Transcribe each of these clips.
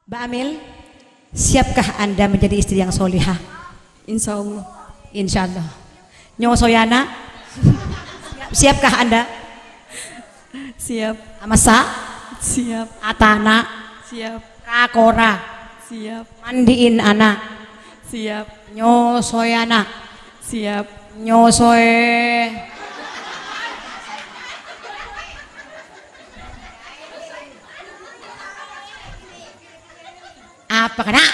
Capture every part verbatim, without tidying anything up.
Mbak Amel, siapkah Anda menjadi istri yang solihah? Insya Allah. Insya Allah. Nyosoy ana'? Siapkah Anda? Siap. Amassa'? Siap. Atana'? Siap. Rakora? Siap. Mandi'in ana'? Siap. Nyosoy ana'? Siap. Nyosoy. Apa kana'?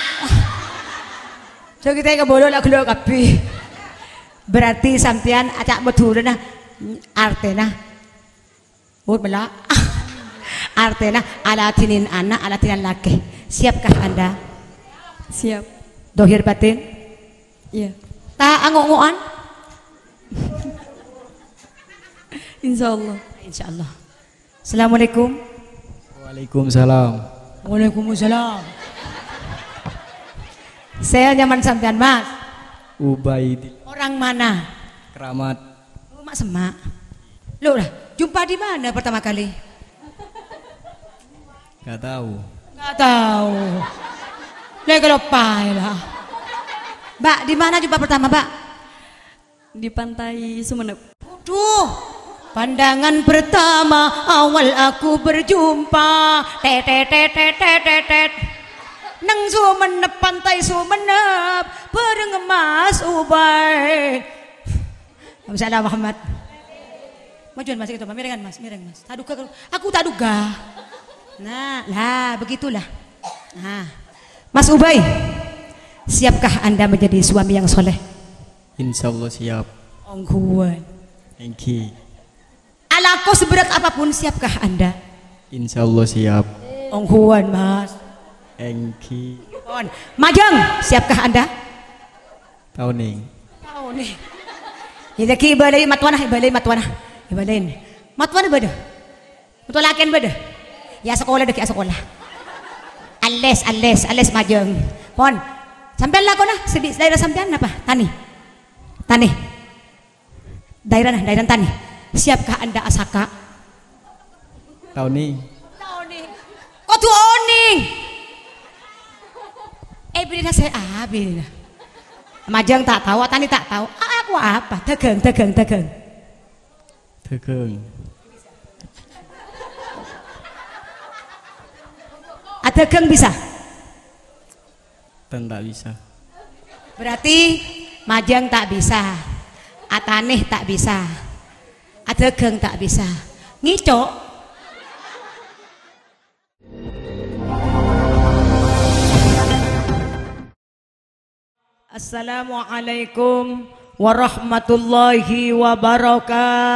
Jhâ' kita kebolo la ghellu' kabbhi. Berarti sampèyan aca' Madhurâna artèna. Ut mella'. Artèna aladhinin ana', aladhinan lakè. Siapkah Anda? Siap. Dohir batin? Iya. Ta' ango'-ngo'an? Insya Allah. Insya Allah. Assalamualaikum. Waalaikumsalam. Waalaikumsalam. Saya nyaman sampean, Mas. Ubaidillah. Orang mana? Keramat. Rumah Semak. Loh, lah, jumpa di mana pertama kali? Nggak tahu. Nggak tahu. Lah, kalau pae lah. Mbak, di mana jumpa pertama, Mbak? Di Pantai Sumenep. Waduh, pandangan pertama awal aku berjumpa. Tet, tet, tet, tet, tet, tet, tet. Neng Sumenep, Pantai Sumenep, bareng Mas Ubay. Masalah Muhammad. Majuan Mas itu, Mas. Miringan Mas, miring Mas. Tak duga kalau aku tak duga. Nah, lah begitulah. Nah, Mas Ubay, siapkah Anda menjadi suami yang soleh? Insya Allah siap. Ongguan. Engghi. Alako seberat apapun, siapkah Anda? Insya Allah siap. Ongguan, Mas. Engghi. Pon. Majeng, siapkah Anda? Taoning. Taoning. Ya, lagi ibalai matwana, ibalai matwana. Ibalai. Matwana bâdâ? Untuk lakèn bâdâ? Ya, sekolah dâ', ya, sekolah. Ales, ales, ales majeng. Pon. Sampean lakona, sedi-, daerah sampean apa? Tani. Tani. Daerah, daerah Tani. Siapkah Anda asaka? Taoning. Taoning. Kodhu oning. Eh, bilina saya, ah, bilina. Majeng tak tahu, Tani tak tahu. Ah, aku apa? Dagang, dagang, dagang. Dagang. Adagang bisa? Ten tak bisa. Berarti majeng tak bisa. Atanè tak bisa. Adagang tak bisa. Ngicok? Assalamualaikum warahmatullahi wabarakatuh.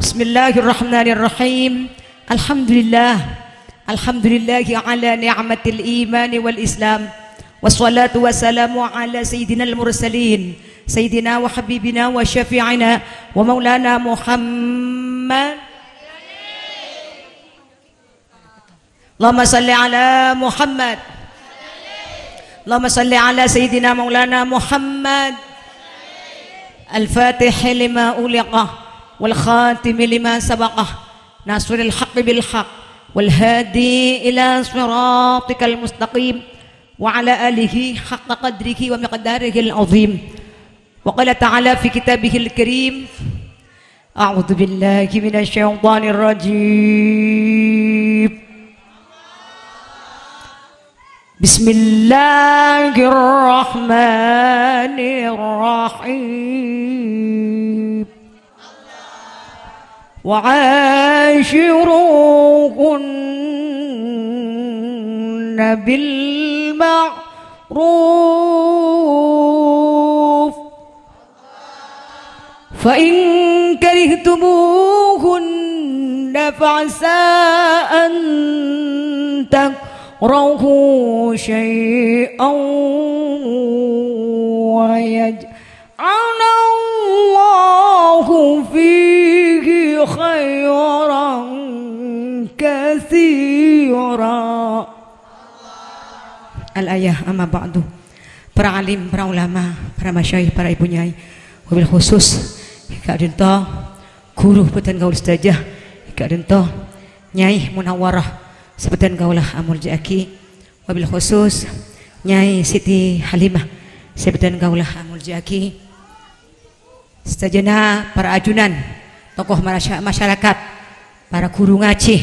Bismillahirrahmanirrahim. Alhamdulillah. Alhamdulillahi ala ni'matil imani wal islam. Wassalatu wassalamu ala sayyidinal mursalin, sayyidina wa habibina wa syafi'ina wa maulana Muhammad. Allahumma salli ala Muhammad. Allahumma salli ala sayyidina maulana Muhammad. Al-Fatih lima uliqa wal khatimi lima sabaqa, nasril haqqi bil haqq, wal hadi ila siratikal mustaqim, wa ala alihi haqqa qadrihi wa miqdarihil azim. Wa qala ta'ala fi kitabihil karim, a'udzu billahi minasy syaithanir rajim. Bismillahirrahmanirrahim. وعاشروهن بالمعروف، فإن كرهتموهن فعسى أن تكرهوا شيئا ويجعل الله فيه خيرا كثيرا. Al-ayah, amma ba'du. Para alim, para ulama, para masyayikh, para ibu nyai, wabil khusus ka'dinto ghuru bhâdhân kaulâ sadhâjâ, ka'dinto Nyai Munawwarah, sè bâdhân kaulâ amoljâ'aghi. Wabil khusus, Nyai Siti Halimah, sè bâdhân kaulâ amoljâ'aghi. Sadhâjâna para ajunan, tokoh marasya-, masyarakat, para ghuru ngajhi,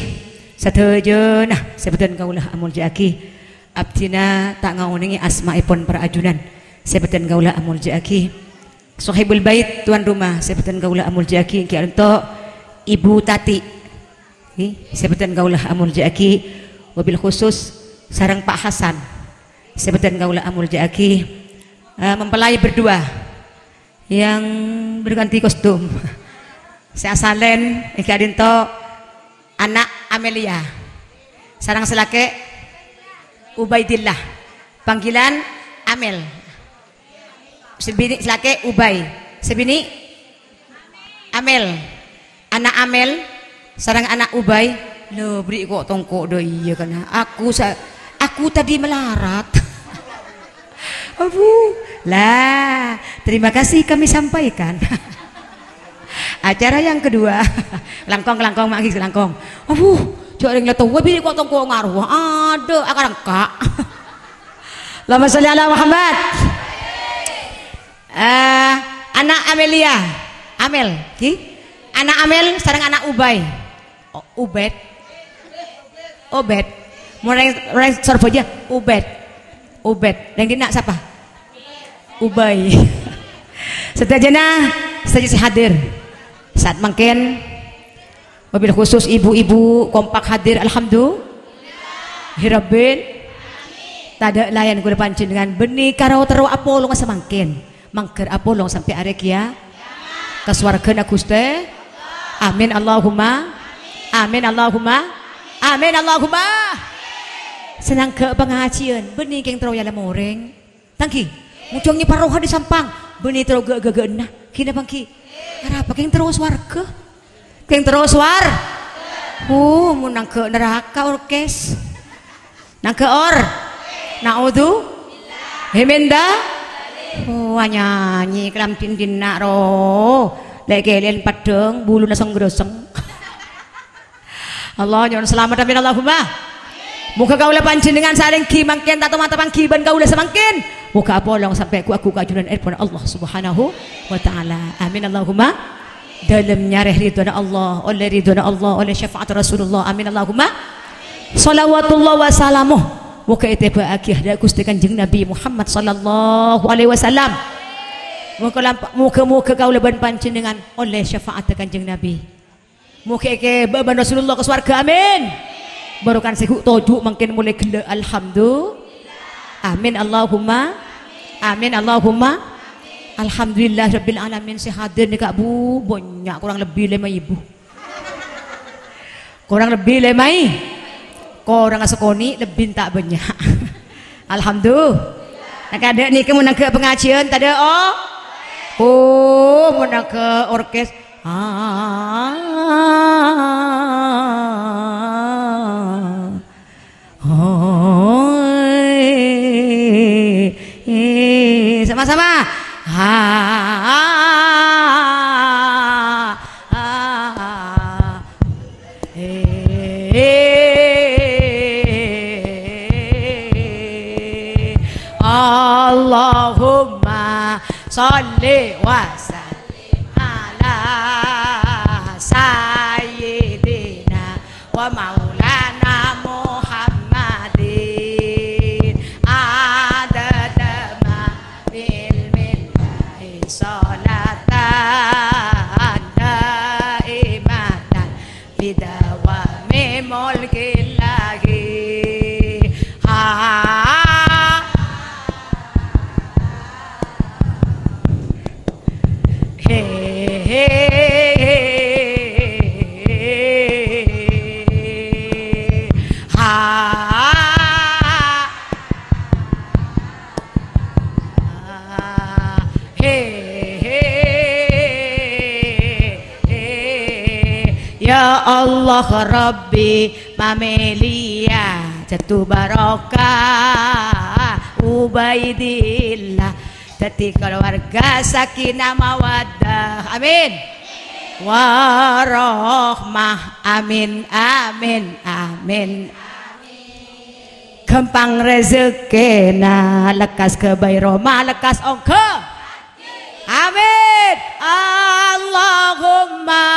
sadhâjâna sè bâdhân kaulâ amoljâ'aghi. Abdhina ta' ngaonèngè asmaèpon para ajunan sè bâdhân kaulâ amoljâ'aghi. Sohibul Bait, tuan rumah, sè bâdhân kaulâ amoljâ'aghi, èngghi ka'dinto Ibu Tati, èngghi, sè bâdhân kaulâ amoljâ'aghi, wabil khusus sareng Pak Hasan, sè bâdhân kaulâ amoljâ'aghi, eh, mempelai berdua yang berganti kostum. Sè asalèn, èngghi ka'dinto ana' Amelia. Sareng sè lakè' Ubaidillah. Panggilan Amel. Sè binè' sè lakè' Ubay. Sè binè' Amel. Ana' Amel sareng ana' Ubay. Lho, bâri' ko' tongko' dâ' iyâ kana. Aku sa-, aku tadi melarat. Abu. Lah, terima kasih kami sampaikan. Acara yang kedua. Langkong, langkong, ma' ghi, langkong. Abu, jhâ' rèng la towa binè' ko' tongko' ngarowa. Adhu, akarangka'. Allahumma sholli ala Muhammad. Eh, ana' Amelia. Amel, ghi? Ana' Amel sareng ana' Ubay. O-, Ubed. Obed. Mon rèng, rèng Sorbhâjâ, Ubed. Ubed. Rèng dinna' sapa? Ubay. Sadhâjâna, sadhâjâ sè hadir. Saat mangkèn, wabil khusus ibu-ibu kompak hadir, alhamdulillahirabbil. Tadâ' laèn kaulâ panjhennengngan bânnè karo terro apolonga samangkèn. Mangghâr apolong sampè' arè kiya-, ka sowarghâna Ghustè. Amin Allahumma. Amin Allahumma. Amin Allahumma. Sè nangghâ' pangajiyân, bânnè kèng terro èalem orèng. Tangghi, mojhâng nyèpar roha dâri Sampang, bânnè terro ghâ-, ghâghâ'ânna. Ghi napa ghi? Arapa kèng terro sowarghâ? Kèng terro sowar-, Oh, mon nangghâ' naraka orkes. Nangghâ' or-, Naudzu-, Hemenda. Oh, anyanyi kalam din-dinna' ro. Lè' kèlèn peddhâng, buluna seng-groseng. Allah, nyo'on salamet, amin Allahumma. Moghâ kaulâ panjhennengngan sareng ghi mangkèn, ta' tomata pangghi bân kaulâ samangkèn. Moghâ apolong sampè' ghu-, aghu kaajunan èpon Allah Subhanahu wa Ta'ala. Amin Allahumma. Dâlem nyarè ridhona Allah, ollè ridhona Allah, ollè syafaat Rasulullah. Amin Allahumma. Shalawatullah wa salamuh. Moghâ ètèbâ'âghi dâ' Ghustè Kanjeng Nabi Muhammad sallallahu alaihi wasallam. Moghâ lampa-, moghâ-moghâ kaulâ bân panjhennengngan ollè syafaat Kanjeng Nabi. Moghâ èkèbâ bân Rasulullah ka sowarghâ. Amin. Barokan sè ghu-, toju' mangkèn molaè ghellâ'. Alhamdulillah. Amin Allahumma. Amin Allahumma. Alhamdulillah rabbil alamin, sè hadir nèka, Bu, bânnya', korang lebbi lèma èbu. Korang lebbi lèma è-, korang sakonè', lebbi ta' bânnya'. Alhamdulillah. Nah, kadâ' nèka mon nangghâ' pangajiyân, tadâ', oh? Oh, mon nangghâ' orkes. Ah. Hoi. Eh, sama-sama. Ha. Eh. Allahumma sholli wa sallim ala sayyidina wa maulana Muhammadin, adada ma fi ilmillahi, sholatan daimatan bidawami mulkillahi. Ha. He, he, he, he. Ha. He, he, he. Ya Allah Rabbi, mamèlèya jhâtu barokah Ubaidillah, dhâddhi kalowarga sakinah mawaddah. Amin. Warahmah. Amin, amin, amin. Ghâmpang rejekkèna, lekkas ghâbây roma, lekkas ongghâ. Amin. Allahumma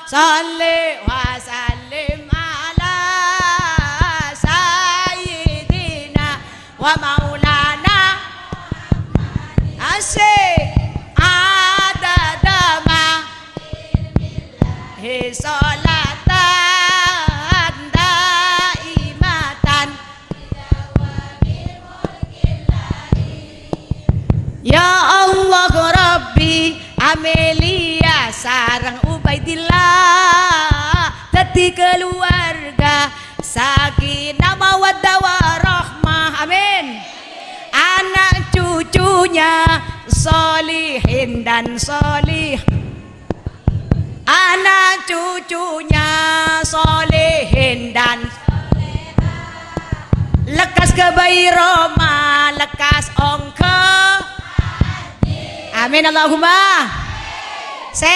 shalli wa sallim ala sayyidina wa maulana. Asik. Adada ma hi sholatan daimatan. Ya Allah Rabbi, Amelia sareng Ubaidillah dhâddhi kaluwarga sakinah mawaddah warahmah. Amin. Anak cucunya solihin dan solih Anak cucunya solehin dan lekkas ghâbây roma, lekkas ongghâ. Amin, Allahumma. Sè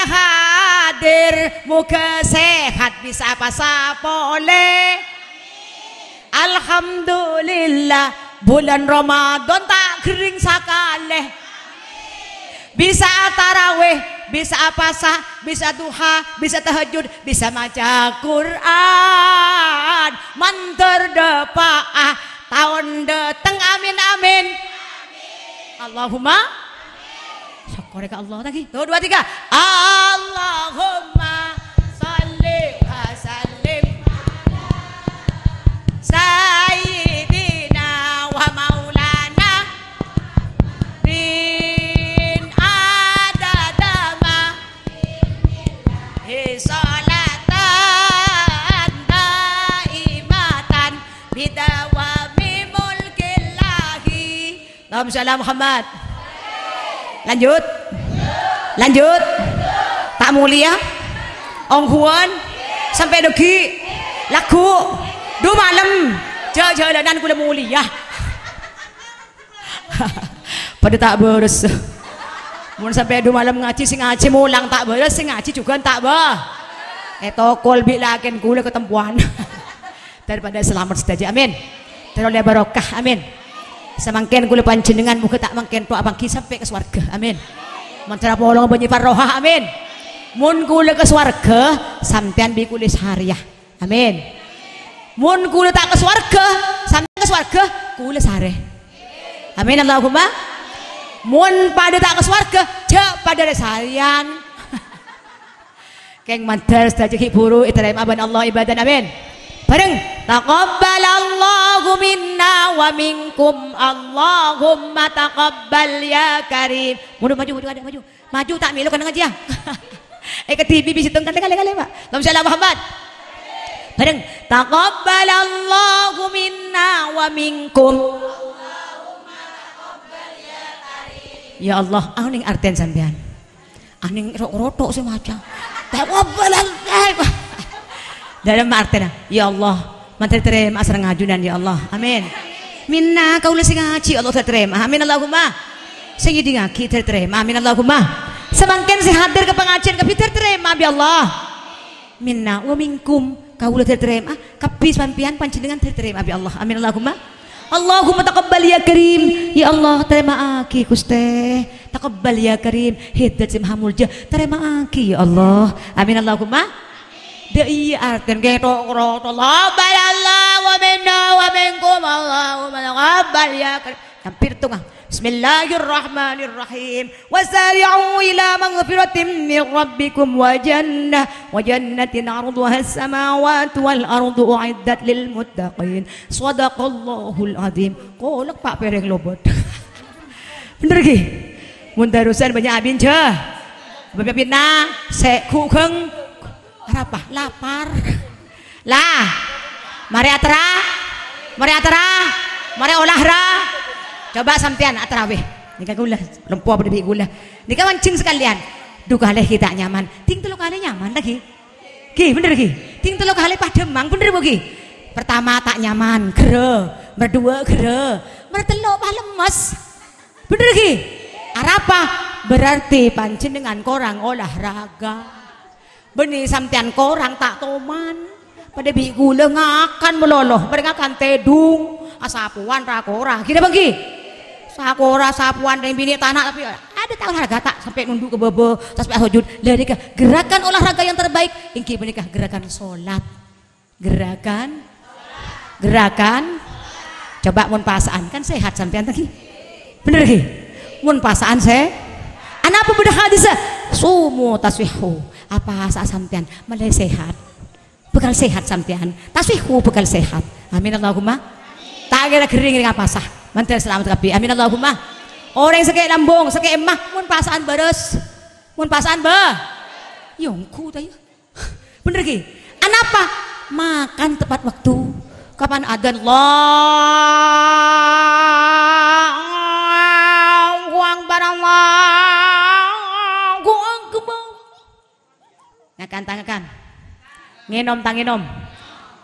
hadir, moghâ sehat, bisa apasa polè. Alhamdulillah, bulân Ramadan ta' ghering sakalè. Bisa tarawih, bisa apasa, bisa duha, bisa tahajud, bisa maca Qur'an. Mandhâr dâpa'a taon dâteng, amin, amin. Allahumma. Sokkorè ka Allah lagi. Tuh, dua, tiga. Allahumma shalli wa sallim ala sayyidina wa maulana bin adada ma hi sholatan daimatan bidawami mulkillahi. Allahumma shalli ala Muhammad. Lanjut. Lanjut. Ta' molèya. Ongghuwân. Sampè' dâgghi'. Lagghu'. Dhu malem. Jhâ-jhâlânan kaulâ molèya. Padâ ta' bârâs. Mon sampè' dhu malem ngajhi, sè ngajhi molang ta' bârâs, sè ngajhi jhughân ta' bâ-, ètokol bi' lakèn kaulâ katempowan. Dâripadâ salamet sadhâjâ. Amin. Terolè barokah. Amin. Samangkèn kaulâ panjhennengan moghâ ta' mangkèn tok apangghi sampè' ka sowarghâ. Amin. Mon cara polong bânnya' farroha. Amin. Mon kaulâ ka sowarghâ, sampèyan bi' kaulâ sarèya. Amin. Mon kaulâ ta' ka sowarghâ, sampèyan ka sowarghâ, kaulâ sarè. Amin, Allahumma. Mon padâ ta' ka sowarghâ, jhâ' padâ rè-sarèyan. Kèng mandhâr sadhâjâ ghi' bhuru ètarèma bân Allah ibâdâna, amin. Bhâreng, taqabbalallahu minna wa minkum, Allahumma taqabbal ya karim. Maju, maju, maju, maju. Maju, ta' mèlo kennengnga jiyâ. È, kadhibi' bi' sèttong kalè, kalè, kalè, Pak. Allahumma shalli ala Muhammad. Bhâreng, taqabbalallahu minna wa minkum. Ya Allah, anèng artèna sampèyan. Anèng ro'-ro' sè maca. Taqabbal. Dâlem artèna, ya Allah, mandhâr tarèma sareng ajunan, ya Allah. Amin. Minna, kaulâ sè ngajhi, Allah tarèma. Amin, Allahumma. Sè ngèdingngaghi tarèma. Amin, Allahumma. Samangkèn sè hadir ka pangajiân kabbhi tarèma bi' Allah. Minna wa minkum, kaulâ tarèma. Kabbhi sampèyan panjhennengan tarèma bi' Allah. Amin, Allahumma. Allahumma taqabbal ya karim. Ya Allah, tarèma'aghi, Ghustè. Taqabbal ya karim. He Dzat sè maha mulja, tarèma'aghi, ya Allah. Amin, Allahumma. Dâ' iyâ artèna kèto' karo Allah. Taqabbal Allah wa minna wa minkum. Allahumma taqabbal ya karim. Hampir tengah. Bismillahirrahmanirrahim. Wasari'u ila maghfiratin min rabbikum wa jannah, wa jannatin arduhas samawati wal ardu u'iddat lil muttaqin. Shadaqallahul adzim. Kolek, Pak, pèrèng lobât. Bhender, ghi? Mon darusan bânnya' abinjâ. Bâbâ pinna, sè ghughâng. Arapa? Lapar. Lah. Marè atara. Marè atara. Marè olah ra. Coba sampèyan atara wè. Nèka kaulâ, lempo padâ bi' kaulâ. Nèka manjheng sakalèyan. Dhu kalè ghi' ta' nyaman. Dhing tello kalè nyaman ta' ghi? Ghi, bhender ghi? Dhing tello kalè padâ mang, bhender bu ghi? Pertama ta' nyaman, ghârâ. Mardhuwâ' ghârâ. Martello' palemes. Bhender ghi? Arapa? Berarti panjhennengan korang olahraga. Bânnè sampèyan korang ta' toman. Padâ bi' ghulâ ngakan malolo, padâ ngakan tèdung, asapowan ra-kora. Ghi napa ghi? Sakora, sapowan, rèng binè' tana', tapè adâ' ta' olahraga, ta' sampè' nunduk ka bâbâ, ta' sampè' sojud. Lah, nèka gerakan olahraga yang terbaik, èngghi panèka gerakan sholat. Gerakan, gerakan. Coba mon pasa'an, kan sehat sampèyan, ta' ghi? Bener, ghi? Mon pasa'an sè-, anapa bâdâ hadis, "Sumu tasihhu." Apasa sampèyan, mèlè sehat. Bhâkal sehat sampèyan. Tasihhu bhâkal sehat. Amin Allahumma. Ta' kèra ghering rèng apasa. Mandhâr salamet kabbhi. Amin Allahumma. Orèng sè kè' lambung, sè kè' emma, mon pasa'an bârâs. Mon pasa'an bâ-, ya ongghu ta' ya. Bener ghi? Anapa? Makan tepat waktu. Kapan adzan? Allahu Akbar, Allahu Akbar. Ngakan ta' ngakan? Ngènom ta' ngènom?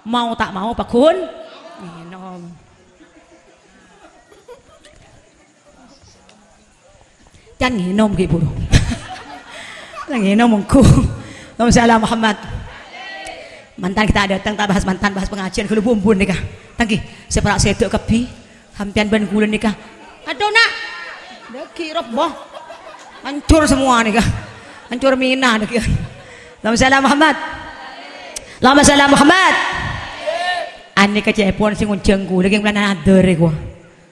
Mau ta' mau, pagghun ngènom. Can ngènom ghi' buru. Lah ngènom ongghu. Allahumma shalli ala Muhammad. Mantan kita datang, ta' bahas mantan, bahas pengajian ghâllu bumbun nèka. Ta' ghi, sè para' sèdhâ kabbhi. Sampèyan bân ghulâ nèka. Aduh, Na'. Dâggi' rob, boh. Hancur semua nèka. Hancur mina nèka. Allahumma shalli ala Muhammad. Allahumma shalli ala Muhammad. Anèka ca'èpon sè ngonjhâng ghulâ kèng polana adâr è kowa.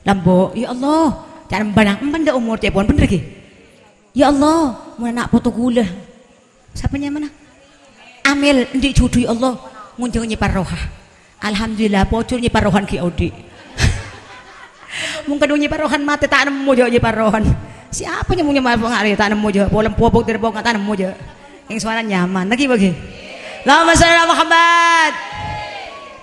Lambu', "Ya Allah, ca'na emban, emban dâ' omor ca'èpon bhender ghi? Ya Allah, mon ana' poto ghulâ." Sapa nyamana? Amel, endi' judhu, ya Allah? Ngonjhâng nyèpar roha. Alhamdulillah, pojhur nyèpar rohan ghi' odi'. Mon kadhung nyèpar rohan matè ta' nemmo jâ' nyèpar rohan. Siapa nyammo nyèpar rohan ta' nemmo jâ'. Polem popok dâri ponga ta' nemmo jâ'. Eng sowara nyaman. Lagi bagi. Allahumma shalli ala Muhammad.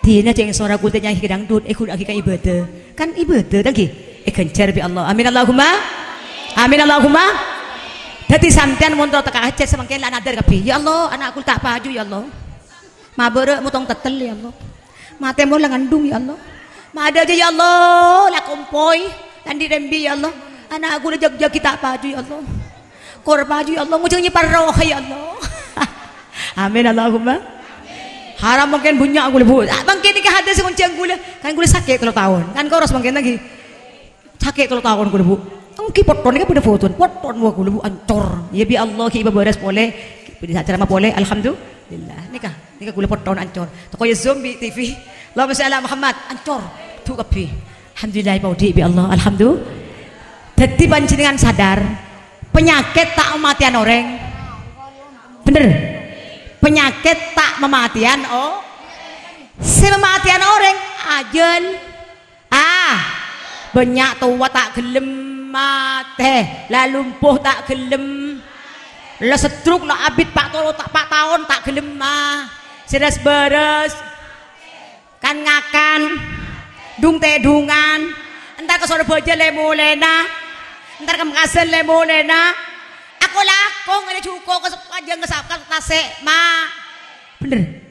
Dina jeng sowara kulitnya ghi' dangdut, eh, guna ghi' ka ibadah. Kan ibadah, ta' ghi? Eh, ganjar bi' Allah. Amin Allahumma. Amin Allahumma. Dâddhi sampèyan mon terro teka hajat samangkèn la nadar kabbhi. Ya Allah, ana' kulâ ta' paju, ya Allah. Mabârâ' motong tettel, ya Allah. Matè mon la ngandung, ya Allah. Madâjâ, ya Allah, la kompoy. Andi' rembi, ya Allah. Ana' kulâ jhâk-jhâk ghi' ta' paju, ya Allah. Kor paju, ya Allah, ngonjhâng nyèpar roha, ya Allah. Amin, Allahumma. Haram mangkèn bânnya' kulâ, Bu. Ah, mangkèn nèka hadis sè ngonjhâng kulâ. Kan kulâ sakè' tello taon. Kan koros mangkèn lagi. Sakè' tello taon kulâ, Bu. Èngghi potton nèka padâ foton. Potton wa kulâ, Bu, ancor. Ya, bi' Allah, ghi' èpabârâs polè. Bisa ceramah polè, alhamdulillah. Nèka, nèka kulâ potton ancor. Toko ya zombie T V. Allahumma shalli ala Muhammad. Ancor. Dhu kabbhi. Alhamdulillah, èpaodi' bi' Allah. Alhamdulillah. Dâddhi panjhennengan sadar, penyakit ta' mamatèyan orèng. Bener? Penyakit ta' mamatèyan o-, sè mamatèyan orèng, ajâl. Ah, bânnya' towa ta' ghellem matè, la lumpuh ta' ghellem, la stroke, la abit pa' tolo ta', pa' taon ta' ghellem, ah, sè ras-bârâs. Kan-ngakan, dung-tèdungan, entar ka Sorbhâjâ lè-molèna, entar ka Mekassen lè-molèna, ako-lako ngalè jhuko ka Sepanjang ka Sap-, ka Tasè', ma-, bener.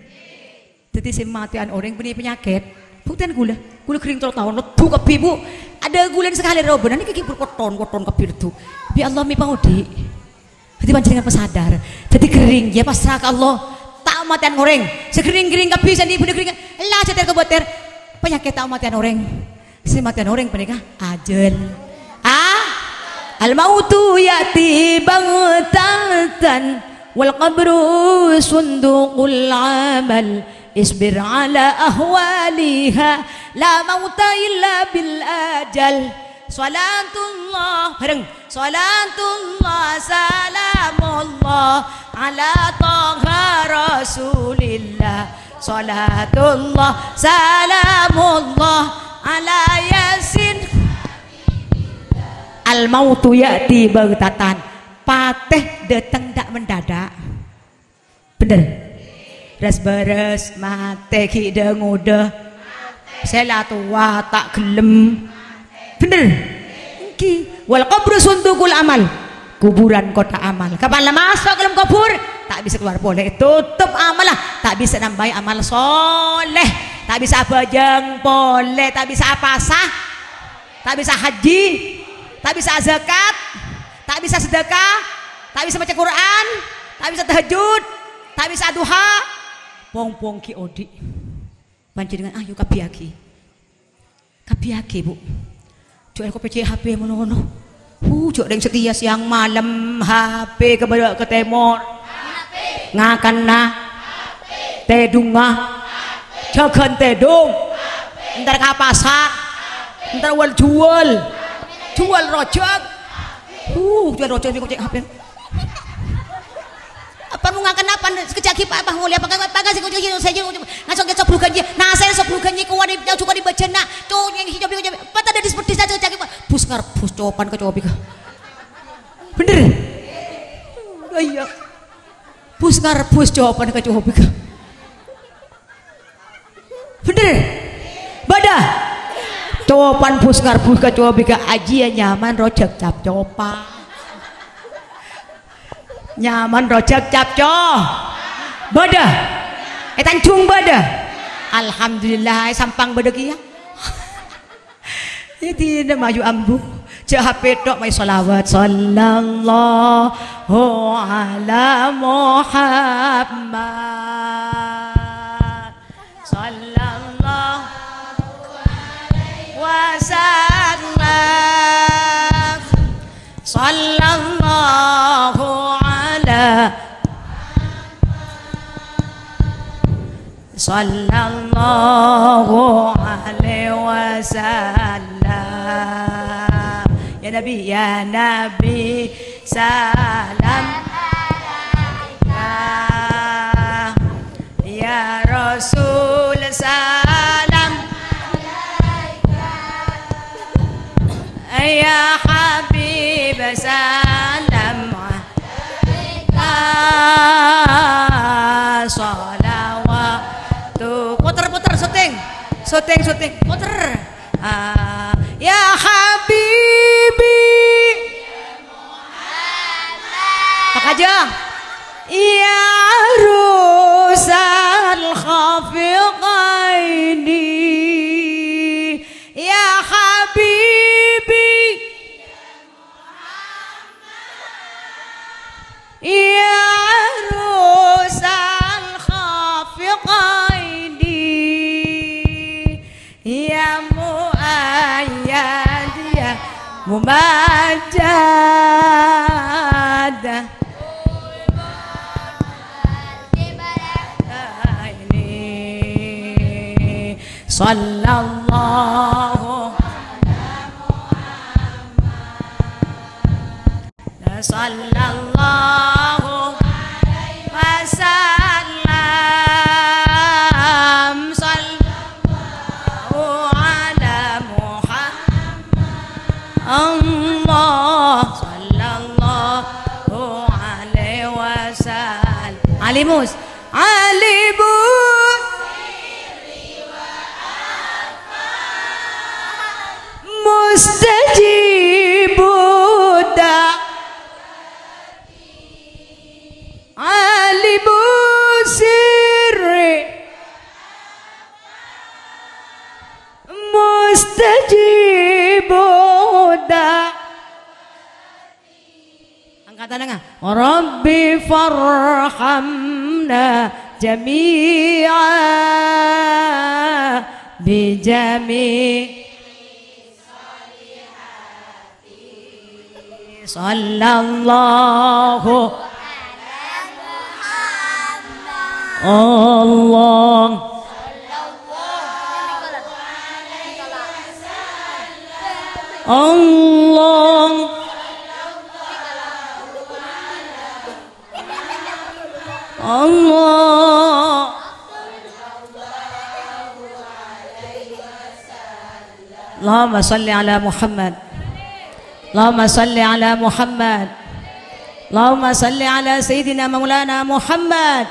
Dâddhi sè matèyan orèng bânnè panyakèt. Buktèn kulâ, kulâ ghering tello taon, leddhu kabbhi, Bu. Adâ' ghulân sakalè robanan nèka ghi' buru kotton, kotton kabbhi leddhu. Bi' Allah mè' paodi'. Dâddhi panjhennengan pasadar. Dâddhi ghering, ya pasra ka Allah. Ta' matèyan orèng. Sè ghering-ghering kabbhi, sè andi' bhâdhâ ghering. Ella jâtèr ka bâtèr. Panyakèt ta' matèyan orèng. Sè matèyan orèng panèka ajâl. Ah? Al-mautu ya'ti baghtatan wal qabru sunduqul amal. Isbir ala ahwaliha la mauta illa bil ajal. Salatullah, bareng. Salatullah, salamullah ala Taha Rasulillah. Salatullah, salamullah ala Yasin. Al-mautu ya'ti baghtatan. Patè dâteng ta' mendadak. Bener. Ras-bârâs, matè ghi' dâ-ngodâ. Sè la towa ta' ghellem. Bener. Èngghi. Wal qabru sunduqul amal. Kuburan kotak amal. Kapan la maso' ka dâlem kubur, ta' bisa kalowar polè. Totop amalla. Ta' bisa nambâi amal soleh. Ta' bisa abhâjâng polè. Ta' bisa apasa. Ta' bisa haji. Ta' bisa zakat. Ta' bisa sedekah, ta' bisa maca Qur'an, ta' bisa tahajjud, ta' bisa aduha, pong-pong ghi' odhi'. Panjhennengngan ayo kabbhiyâghi. Kabbhiyâghi, Bu. Jhâ' engko' pècè' H P mon-ngono. Hu, jhâ' rèng satèya sèyang malem H P ka bârâ' ka tèmor. Ngakanna. Tèdungnga. Jhâghân tèdung. Entar ka pasar. Entar wâl-juwâl. Juwâl rojhâk. Hu, juwâl rojhâk engko' cè' H P. Apa mau ngakan apa? Sekejap lagi, Pak, Pak, mau lihat, Pak, Pak, Pak, saya, saya, saya, langsung ke sobluk ganji. Nah, saya sobluk ganji, kuat di, juga di bajana. Tuh, yang hijau, hijau, hijau. Apa tadi di seperti saya, sekejap lagi, Pak? Bus ngar, bus copan ke cobi, Kak. Bener? Oh, iya. Bus ngar, bus copan ke cobi, Kak. Bener? Bâdâ? Copan bus ngar, bus ka cobi, Kak. Ajiyâ nyaman, rojhâk cap-copan. Nyaman rojhâk capco. Bâdâ. È Tanjung bâdâ. Alhamdulillah, è Sampang bâdâ kèya. Iyâ, dinah mayu ambu. Jhâ' H P tok mayu shalawat. Sallallahu ala Muhammad. Sallallahu alaihi wasallam. Sallallahu ala, sallallahu alaihi wasallam. Ya Nabi, ya Nabi, salam alaika. Ya Rasul, salam alaika. Ya Habib, salam alaika. Shalawatu. Puter, puter, syuting. Syuting, syuting. Puter. Ah, ya Habibi. Pakajâng. Ya arusal khafiqaini. Ya Habibi. Ya arusal khafiqaini. Ya muayyad, ya mumajjad. Ini sallallahu Sallallahu alaihi wasallam. Sallallahu ala Muhammad. Allah. Sallallahu alaihi wasallam. Alimus. Alimus. Mustajibu da-, alimu sirri, mustajibu da-, Angkat tanangnga. Rabbi farhamna jami'a bi jami-, sallallahu Allah. Allah. Allah. Allahumma salli ala Muhammad. Allahumma salli ala Muhammad. Allahumma salli ala Sayyidina Maulana Muhammad.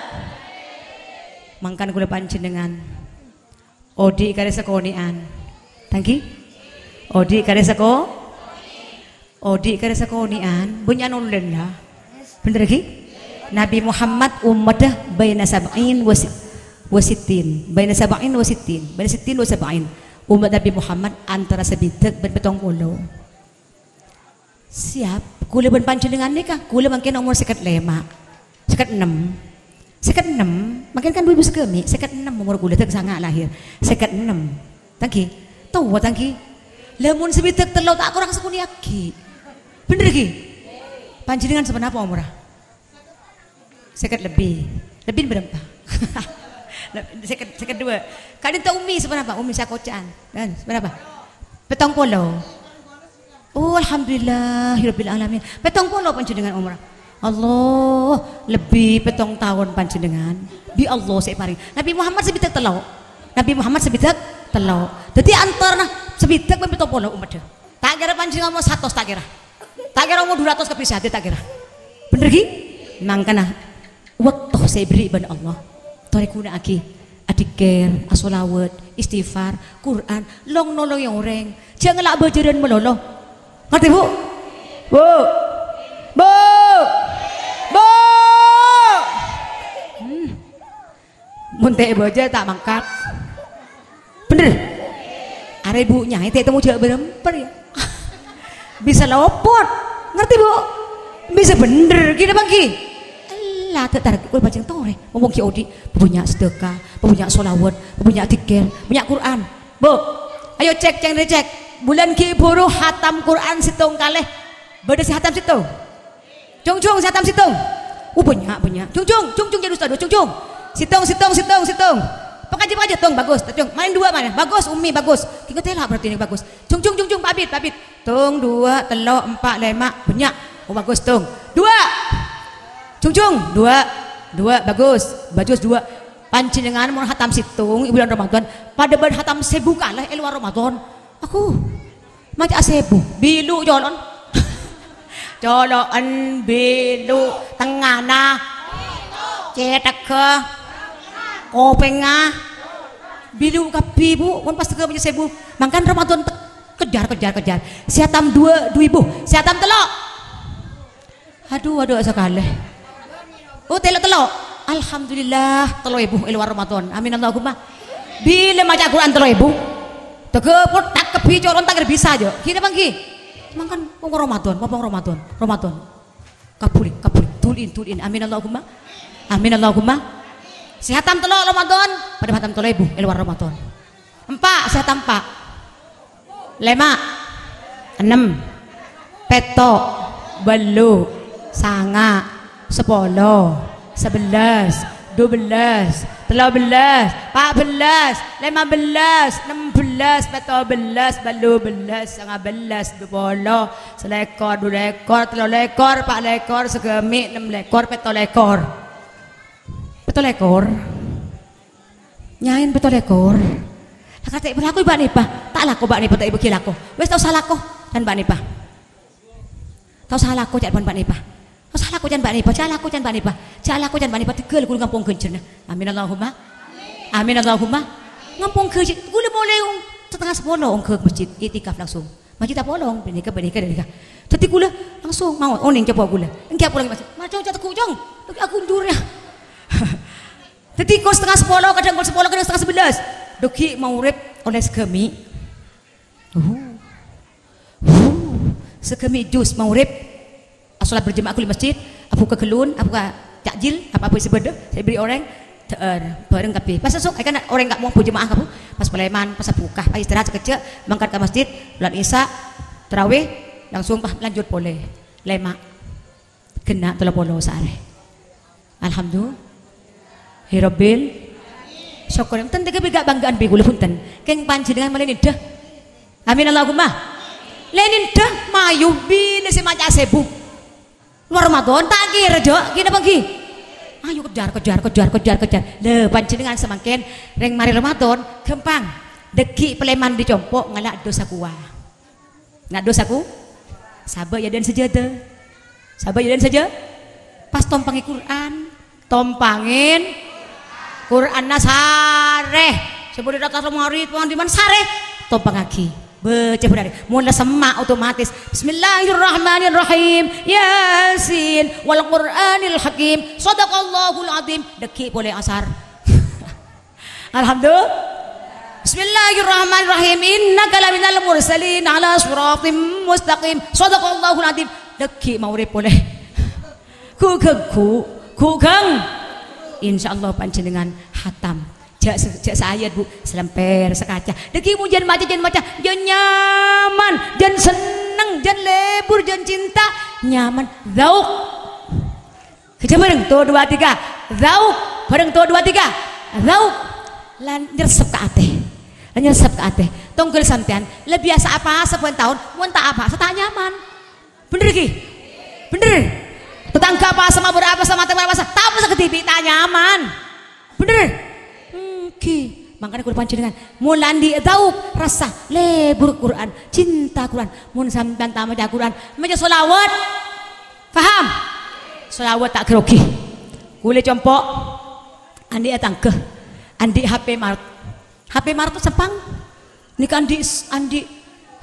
Mangkana kaulâ panjhennengngan. Odi' karè sakonè'an. Thank you. Odi' karè sako-, odi' karè sakonè'an. Bânnya' nolèn la. Bhender, ghi? Nabi Muhammad ummaddhâ baina sab'in wa si-, wa sittin. Baina sab'in wa sittin. Baina sittin wa sab'in. Ummat Nabi Muhammad antara sabidhâk bân pèttong polo. Siap. Kaulâ bân panjhennengngan nèka, kaulâ mangkèn omor sèket lèma'. Sèket ennem. Sèket ennem. Mangkèn kan dhu èbu sagâmè', sèket ennem omor kaulâ, dâ' sanga' lahir. Sèket ennem. Tangghi. Towa, tangghi. Lah, mon sabidhâk tello' ta' korang sakonè' aghi'. Bhender, ghi? Panjhennengngan saponapa omorra? Sèket lebbi. Lebbi bârâmpa? Sèket, sèket dua. Ka'dinto Ummi saponapa? Ummi sakoca'an. Kan, saponapa? Pèttong polo. Oh, alhamdulillahirabbil alamin. Pèttong polo panjhennengngan omorra. Allah, lebbi pèttong taon panjhennengngan. Bi' Allah sè èparèng. Nabi Muhammad sabidhâk tello'. Nabi Muhammad sabidhâk tello'. Dhâddhi antarana sabidhâk bân pèttong polo ommaddhâ. Ta' kèra panjhennengngan omor satos, ta' kèra. Ta' kèra omor dhu ratos kabbhi sè hadir, ta' kèra. Bhender, ghi? Mangkana, bâkto sè èberri' bân Allah, torè ghuna'aghi. Adzikir, asholawat, istighfar, Qur'an, long-nolongè orèng. Jhâ' ngala' bhâjârân malolo. Ngartè, Bu? Bu? Bu? Bu? Hmm. Mon ta' èbâjâ, ta' mangkat. Bhender? Arè Bu nyaè ta' ètemmo jhâ' bârâmper, yâ. Bisa lopot. Ngartè, Bu? Bisa bhender, ghi napa ghi? Ella, ta' tarèk, kowe bâjâng torè. Wong ghi' odi', bânnya' sedekah, bânnya' sholawat, bânnya' dzikir, bânnya' Qur'an. Bu, ayo cèk, cèng rè cèk. Bulân ghi' bhuru hatam Qur'an sèttong kalè. Bâdâ sè hatam sèttong? Jung, jung, sè hatam sèttong. Oh, bânnya', bânnya'. Jung, jung, jung, jung, jâ' ustad, jung, jung. Sèttong, sèttong, sèttong, sèttong. Pakaji, pakaji, tong, bagus. Jung, maèn dua mana? Bagus, Ummi, bagus. Kèngèng tèla berarti ini bagus. Jung, jung, jung, jung, Pak Abid, Pak Abid. Tong, dua, tello', empa', lèma', bânnya'. Oh, bagus, tong. Dua. Jung, jung, dua. Dua, bagus. Bagus, dua. Panjhennengngan mon hatam sèttong, è bulân Ramadan, padâ bân hatam sèbu kalè è lowar Ramadan. Aku. Maca sèbu, bilu' colo'en. Colo'en, bilu', tengngana, cèthagghâ, kopèngnga, bilu' kabbhi, Bu. Mon pas tengngana maca sèbu. Mangkana Ramadan te-, kejar, kejar, kejar. Sè hatam dua, dhu èbu. Sè hatam tello'. Adu, adu, sakalè. Oh, tello'-tello'. Alhamdulillah, tello èbu è lowar Ramadan. Amin Allahumma. Bilâ maca Qur'an tello èbu? Tegep, tak kabbhi colo'en ta' kèra bisa, jâ'. Ghi napa ghi? Mangkana, wong Ramadan, wong Ramadan, Ramadan. Kabbhulin, kabbhulin. Duli'in, duli'in. Amin Allahumma. Amin Allahumma. Sè hatam tello' Ramadan, padâ hatam tello èbu è lowar Ramadan. Empa', sè hatam empa'. Lèma', ennem, pètto', bâllu', sanga', sapolo, sabellâs, dubellâs, tello bellâs, pa' bellâs, lèma bellâs, ennem bellâs, pètto' bellâs, bâllu' bellâs, sanga' bellâs, dupolo, salèkor, dhu lèkor, tello lèkor, pa' lèkor, sagâmè', ennem lèkor, pètto' lèkor. Pètto' lèkor. Nyaèn pètto lèkor. Lah, kate' berlaku bâ'na èpa? Ta' lako bâ'na èpa, ta' èbâgi lako. Wis, ta' osa lako can bâ'na èpa. Ta' osa lako can bâ'na èpa. Ta' osa lako can bâ'na èpa. Jhâ' lako can bâ'na èpa. Jhâ' lako can bâ'na èpa. Tegghâl ghulâ ngampong ghânjhârânna. Amin Allahumma. Amin Allahumma. Ngampong ghânjhâr. Ghulâ molaè ong-, satengnga sapolo ongghâ ka masjid. Iktikaf langsung. Masjid apolong. Bânnè ka, bânnè ka, bânnè ka. Dhâddhi ghulâ langsung mau onèng coba ghulâ. Engghi apolong masjid. Maco categgu, Cong. Aku njurnya. Dhâddhi, kol satengnga sapolo, kadhâng kol sapolo, kadhâng satengnga sabellâs. Dhâggi' maghrib ollè sagâmè'. Uh. Uh. Sagâmè' jus maghrib. Asolat berjamaah ghulâ è masjid. Abhuka ghâllun, abhuka takjil, apa-apa sè bâdâ, sè èberri' orèng. Dâ'âr, bhâreng kabbhi. Pas sèsok, kan orèng ka' mon berjamaah kabbhi. Pas palèman, pas abhuka, pas istirahat sakejjhâ', mangkat ka masjid, sholat isya, tarawih, langsung pas lanjut polè. Lèma'. Ghenna' tello polo saarè. Alhamdulillahirabbil. Sokkor. Enten tèghâ bi' ghâ' bhângga'an bi' ghulâ, bhunten. Kèng panjhennengngan malè nèndhâ. Amin Allahumma. Lè nèndhâ, mayu, bilâ sè maca sèbu. Lowar Ramadan, ta' kèra, jhâ'. Ghi napa ghi? Ayo kejar, kejar, kejar, kejar, kejar. Lè, panjhennengngan samangkèn, rèng marè Ramadan, ghâmpang. Dhâggi' palèman dâri compo' ngala' dosa kowa. Ngala' dosa ku? Sabâ' yâ dân sajâdâ. Sabâ' yâ dân sajâ-, pas tompangè Qur'an. Tompangè Qur'anna sarè. Sè bâdâ dâ' atas lemari, tompang dimman sarè. Tompangaghi. Bâca bhârâ. Mon la semma' otomatis. Bismillahirrahmanirrahim. Yasin. Wal Qur'anil Hakim. Shadaqallahul Adzim. Dhâggi' polè asar. Alhamdulillah. Bismillahirrahmanirrahim. Innaka laminal mursalin ala siratim mustaqim. Shadaqallahul adzim. Dhâggi' magrib polè. Ghu' ghânggu, ghu' ghâng. Insyaallah panjhennengngan hatam. Jhâ' se-, jhâ' saayat, Bu. Salèmpèr, sakaca. Dhâggi' mon jhân maca, jhân maca. Jhân nyaman, jhân senneng, jhân lebur, jhân cinta. Nyaman. Dzauq. Kèjhâ' bhâreng, satu, dua, tiga. Dzauq. Bhâreng, satu, dua, tiga. Dzauq. Lan nyersep ka atè. Lan nyersep ka atè. Tongghâl sampèyan, la biyasa apowasa sabbhân taon, mon ta' apowasa ta' nyaman. Bhender ghi? Bhender. Tatangghâ apowasa, mabur apowasa, matè apowasa, ta' apowasa kadhibi' ta' nyaman. Bhender? Èngghi. Mangkana kaulâ panjhennengngan, mon la andi' dzauq, rassa, lebur Qur'an, cinta Qur'an. Mon sampèyan ta' maca Qur'an, maca shalawat. Paham? Shalawat ta' grogi. Kaulâ compo', andi' tatangghâ, andi' H P mar-, H P martos seppang. Nèka andi', andi'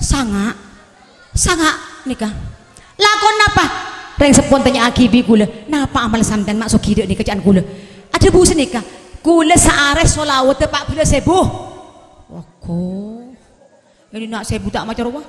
sanga'. Sanga' nèka. Lakon napa? Rèng seppon tanya'aghi bi' kaulâ, "Napa amal sampèyan ma' soghi dâ' nèka?" ca'na kaulâ. Adhâbu sanèka, "Kaulâ saarè shalawatta pa' bellâs èbu." Wah, ko. Ini na' sèbu ta' maca rowa.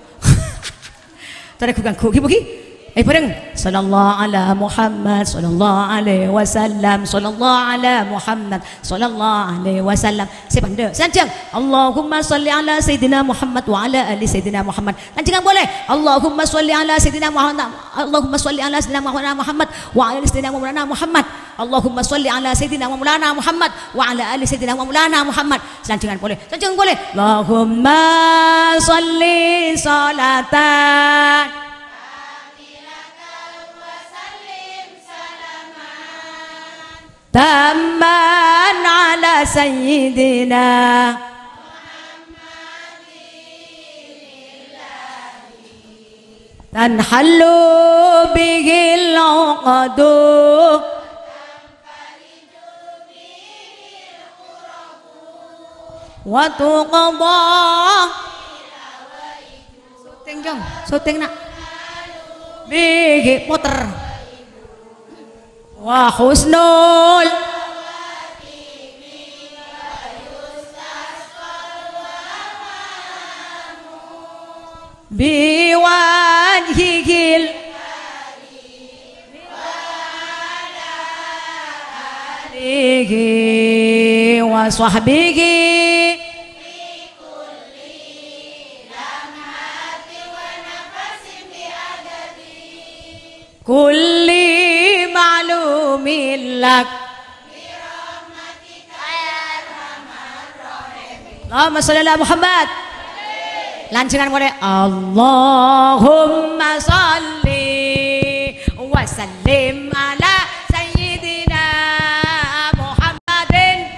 Tarè ghu-, ghu-, ghi-, ghi-, eh, bhâreng. Sallallahu ala Muhammad, sallallahu alaihi wasallam, sallallahu ala Muhammad, sallallahu alaihi wasallam. Sè pandâ'. Sanjhâng. Allahumma shalli ala Sayyidina Muhammad wa ala ali Sayyidina Muhammad. Lanjhângan polè. Allahumma shalli ala Sayyidina Muhammad, Allahumma shalli ala Sayyidina Muhammad wa ala ali Sayyidina Muhammad. Allahumma shalli ala Sayyidina wa Maulana Muhammad wa ala ali Sayyidina wa Maulana Muhammad. Salanjhângan polè. Salanjhângan polè. Allahumma shalli sholatan tamman ala Sayyidina tanhallu bihil uqadu wa tuqadha. Syuting, Jong. Syuting, Nak. Bihi poter. Wa husnul biwajhihil alihi wa sahbihi kulli ma'lumin lak. Allahumma sholli ala Muhammad. Lanjhângan polè. Allahumma sholli wa sallim ala Sayyidina Muhammadin.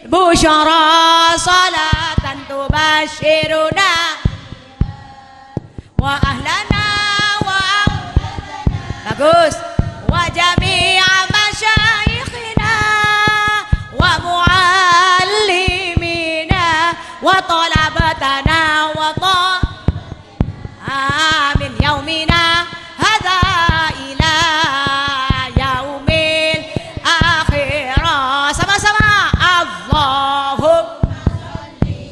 Busyra sholatan tubasyiruna wa ahlana wa, bagus, wa jami'a masyayikhina wa muallimina wa thalabatana wa tha-, amin yaumina hadza ila yaumil akhirah. Sama-sama. Allahumma,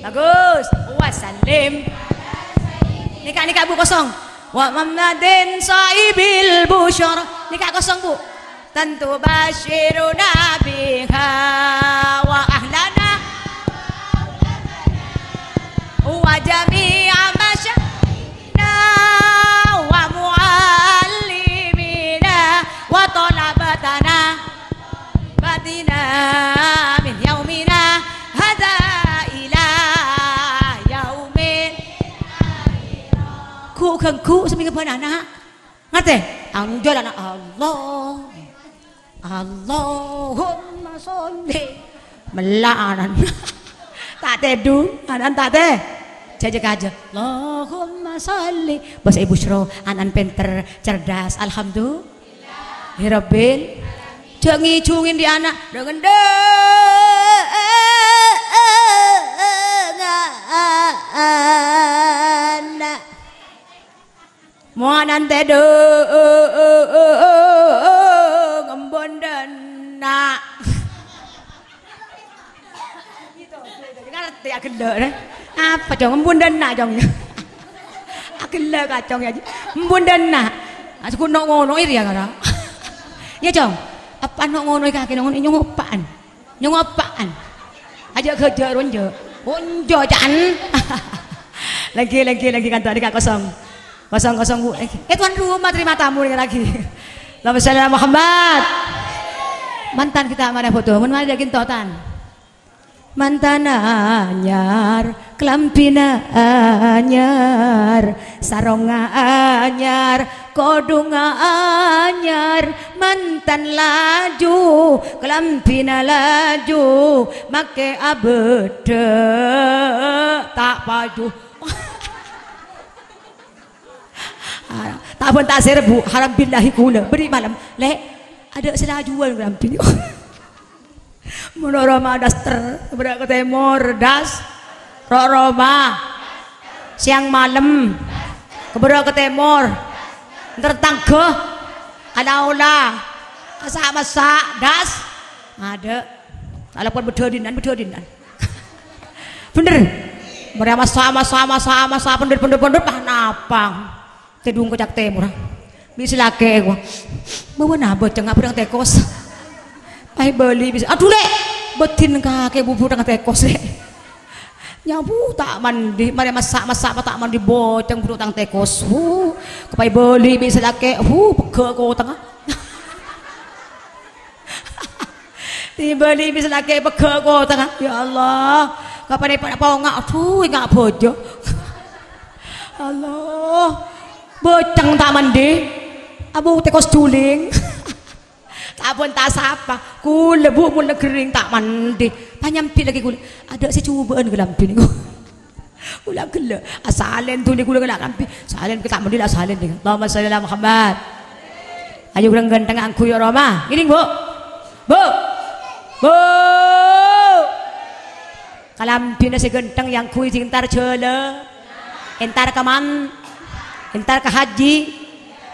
bagus. Wa sallim. Nèka, nèka, Bu, kosong. Wa Muhammadin sahibil busyra. Nèka kosong, Bu. Tantu basyiruna biha wa ahlana wa jami'a masya- na wa muallimina wa thalabatana batina min yaumina hadza ila yaumin. Ghu-, ganggu seminggu bân ana'. Ngartè? Anjâl ana' Allah. Allahumma sholli. Mella' anan. Ta' tèdung, anan ta' tè-, jhâ', jhâ' kajâ. Allahumma sholli. Bâsa Ibu Sro, anan pènter, cerdas. Alhamdulillahirabbil. Jhâ' ngèjungè dâ' ana'. Dâ-, dâ-, ana'. Monan tèdung embon dâna'. Tè agellâ', rè. Apa, Cong? Embu' dâ' enna', Cong. Agellâ' ka, Cong, yâ. Embu' dâ' enna'. Asèko no'-ngono' rèya, kara. Yâ, Cong. Apa no'-ngono' kakè, no'-ngono' nyongo' apa'an? Nyongo' apa'an? Ajâ' ghâjâ' ronjâ'. Onjâ', can. Lagi, lagi, lagi, kanto nèka kosong. Kosong, kosong, Bu. Eh, eh, tuan rumah terima tamu nèka lagi. Allahumma shalli ala Muhammad. Mantan kita mana foto? Mon mari lagi entotan. Mantan anyar, kalambhina anyar, sarongnga anyar, kodhungnga anyar, mantan laju, kalambhina laju, makè abâdâ ta' paju. Ah, ta' bân ta' sèr, Bu. Haram billahi kaulâ. Bâri' malem. Lè', adâ' sè lajuwân kalambhi. Mon roma daster, kèbârâ' ka tèmor, das. Ro' roma. Sèyang malem. Kèbârâ' ka tèmor. Entar tangghâ. Ala-ola. Massa'-massa', das. Adâ'. Alapon bâdâ dinnan, bâdâ dinnan. Bhender. Marè massa', massa', massa', massa', pondhut, pondhut, pondhut, pas napang. Tèdung ka ca'na tèmor. Bi' sè lakè', wah. Bâbâna bâceng abhârâng tèkos. Pas èbâli bisa. Adhu, Lè'. Bâdin kakè bubur tengah tèkos, Lè'. Nyabu ta' mandi, marè massa', massa' ta' mandi bâceng buru tang tèkos. Hu, pas èbâli bi' sè lakè'. Hu, pegghâ' kotangnga. Tiba di bis lagi pegghâ' kotangnga. Ya Allah, kapan epa' ponga? Adhu, enga' bhâjâ. Allah, bâceng ta' mandi. Abu tèkos juling. Ta' bân ta' sapa. Kaulâ, Bu, mon la ghering ta' mandi. Pas nyambi lagi kaulâ. Adâ' sè cobâ'ân kalambhi nèko. Kaulâ ghellâ'. Asalèn dhuli kaulâ kènè' kalambhi. Salèn kè ta' mandi la salèn, ding. Allahumma shalli ala Muhammad. Ayo, urèng ghântengnga angghuy roma. Ngèdhing, Bu. Bu. Bu. Kalambhina sè ghântheng èangghuy sè èntar jhâlân. Èntar ka man-, èntar ka haji.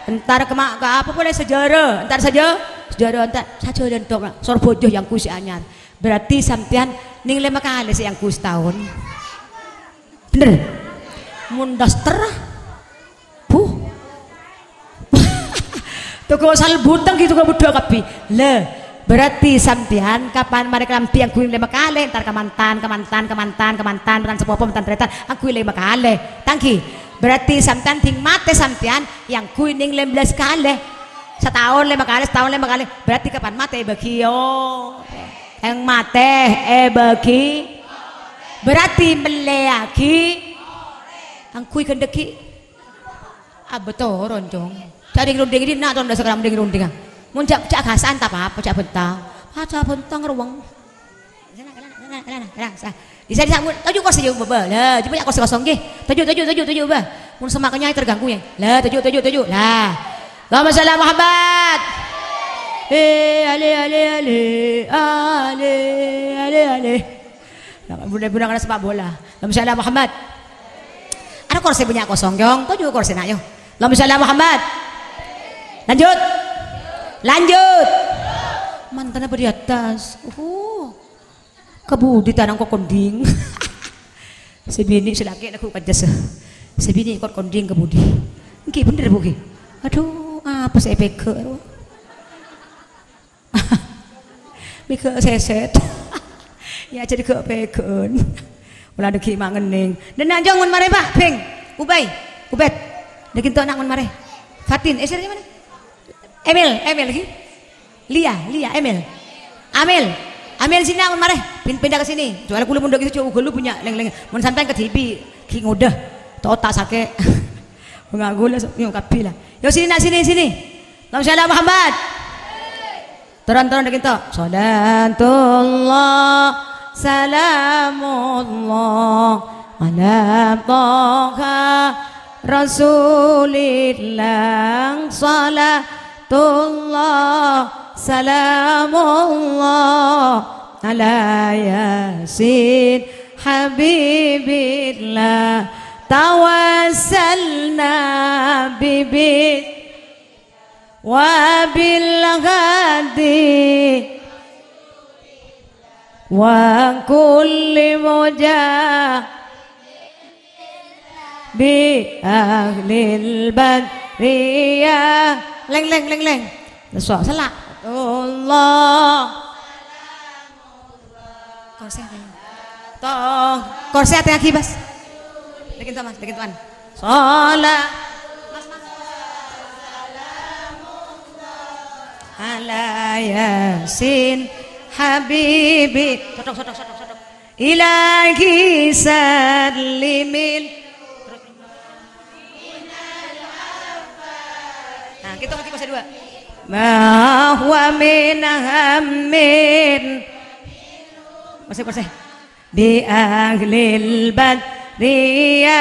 Èntar ka ma-, ka apa polè, sajhârâ. Èntar sajhâ-, sajhârâ èntar. Sajhârâ èntar. Sorbhâjâ èangghuy sè anyar. Berarti sampèyan nèng lèma kalè sè èangghuy sataon. Bhender. Mon daster, Bu. Toko salbuteng gitu kok budhak kabbhi. Lè, berarti sampèyan kapan marè kalambhi èangghuy lèma kalè, èntar ka mantan, ka mantan, ka mantan, ka mantan, mantan sapopo, mantan tarètan, èangghuy lèma kalè. Tanggi. Berarti sampèyan dhing matè sampèyan èangghuy nèng lèma bellâs kalè. Sataon lèma kalè, sataon lèma kalè. Berarti kapan matè èbâghi, yo. Eng matè èbâghi. Berarti mellèyaghi. Angghuy ghendheghi. Abâ toron, Cong. Jhâ' dhing-rundhing dinna' ton dâ' sakram dhing-rundhingnga. Mon jhâ', jhâ' ghâsa'an ta' pa-apa, jhâ' bhentang. Ah, jhâ' bhentang rowang. Sana, sana, sana, sana, sana, sa-, bisa, bisa, mun, toju' kursi, yuk, Baba. Lah, coba ya kursi kosong, ghi. Toju', toju', toju', toju', Baba. Mun sema' kènè' terganggu, ya. Lah, toju', toju', toju'. Lah. Allahumma shalli ala Muhammad. Eh, ale, ale, ale. Ale, ale, ale. Nah, bhuna-bhuna kana sepak bola. Allahumma shalli ala Muhammad. Ada kursi bânnya' kosong, Cong. Toju' kursi, nak, yo. Allahumma shalli ala Muhammad. Lanjut. Lanjut. Mantanna bâdâ è attas. Uh. Kabudi tanang kok konding. Sè binè' sè lakè' lagghu' kajjhâs. Sè binè' kok konding kabudi. Ènggi bhender, Bu, ghi. Adhu, apa sè èpèghâ', ro? Mèghâ' sèsèt. Ya, jadi ghâ' pèghâ'ân. Mula dâggi' ma' ngennèng. Dâ' enna' Cong mon marè, Pak. Beng. Ubay. Ubed. Dâggi' to' na' mon marè. Fatin. Eh, sèra mana? Emil. Emil, ghi. Lia, Lia, Emil. Amil. Amil sini, mon marè. Pin-, pindah ke sini. Soalnya kaulâ mon dâggi' jhâu ghâllu bânnya' lèng-lèng. Mon sampèyan kadhibi', ghi' ngodâ. To' ta' sakè'. Bânga' kaulâ so-, yo kabbhi la. Yo sini, nak, sini, sini. Allahumma shalli ala Muhammad. Turun, turun, dâggi' to'. Shalatullah, salamullah, ala Taha Rasulillah. Shalatullah, salamullah, ala Yasin Habibillah. Tawassalna bibi Wabil hadi. Wa kulli mujahidin bi ahlil barriyah. Leng, leng, leng, leng. Lesso, sella'. Allah. Korsi ateng. Toh, korsi ateng lagi, Mas. Lagi, Mas, lagi, Tuan. Sholat. Ala Yasin Habibi. Sodok, sodok, sodok, sodok. Ilahi sallimin. Nah, kita lagi pas dua. Ma huwa min hammin. Masih, masih. Bi ahlil badriyah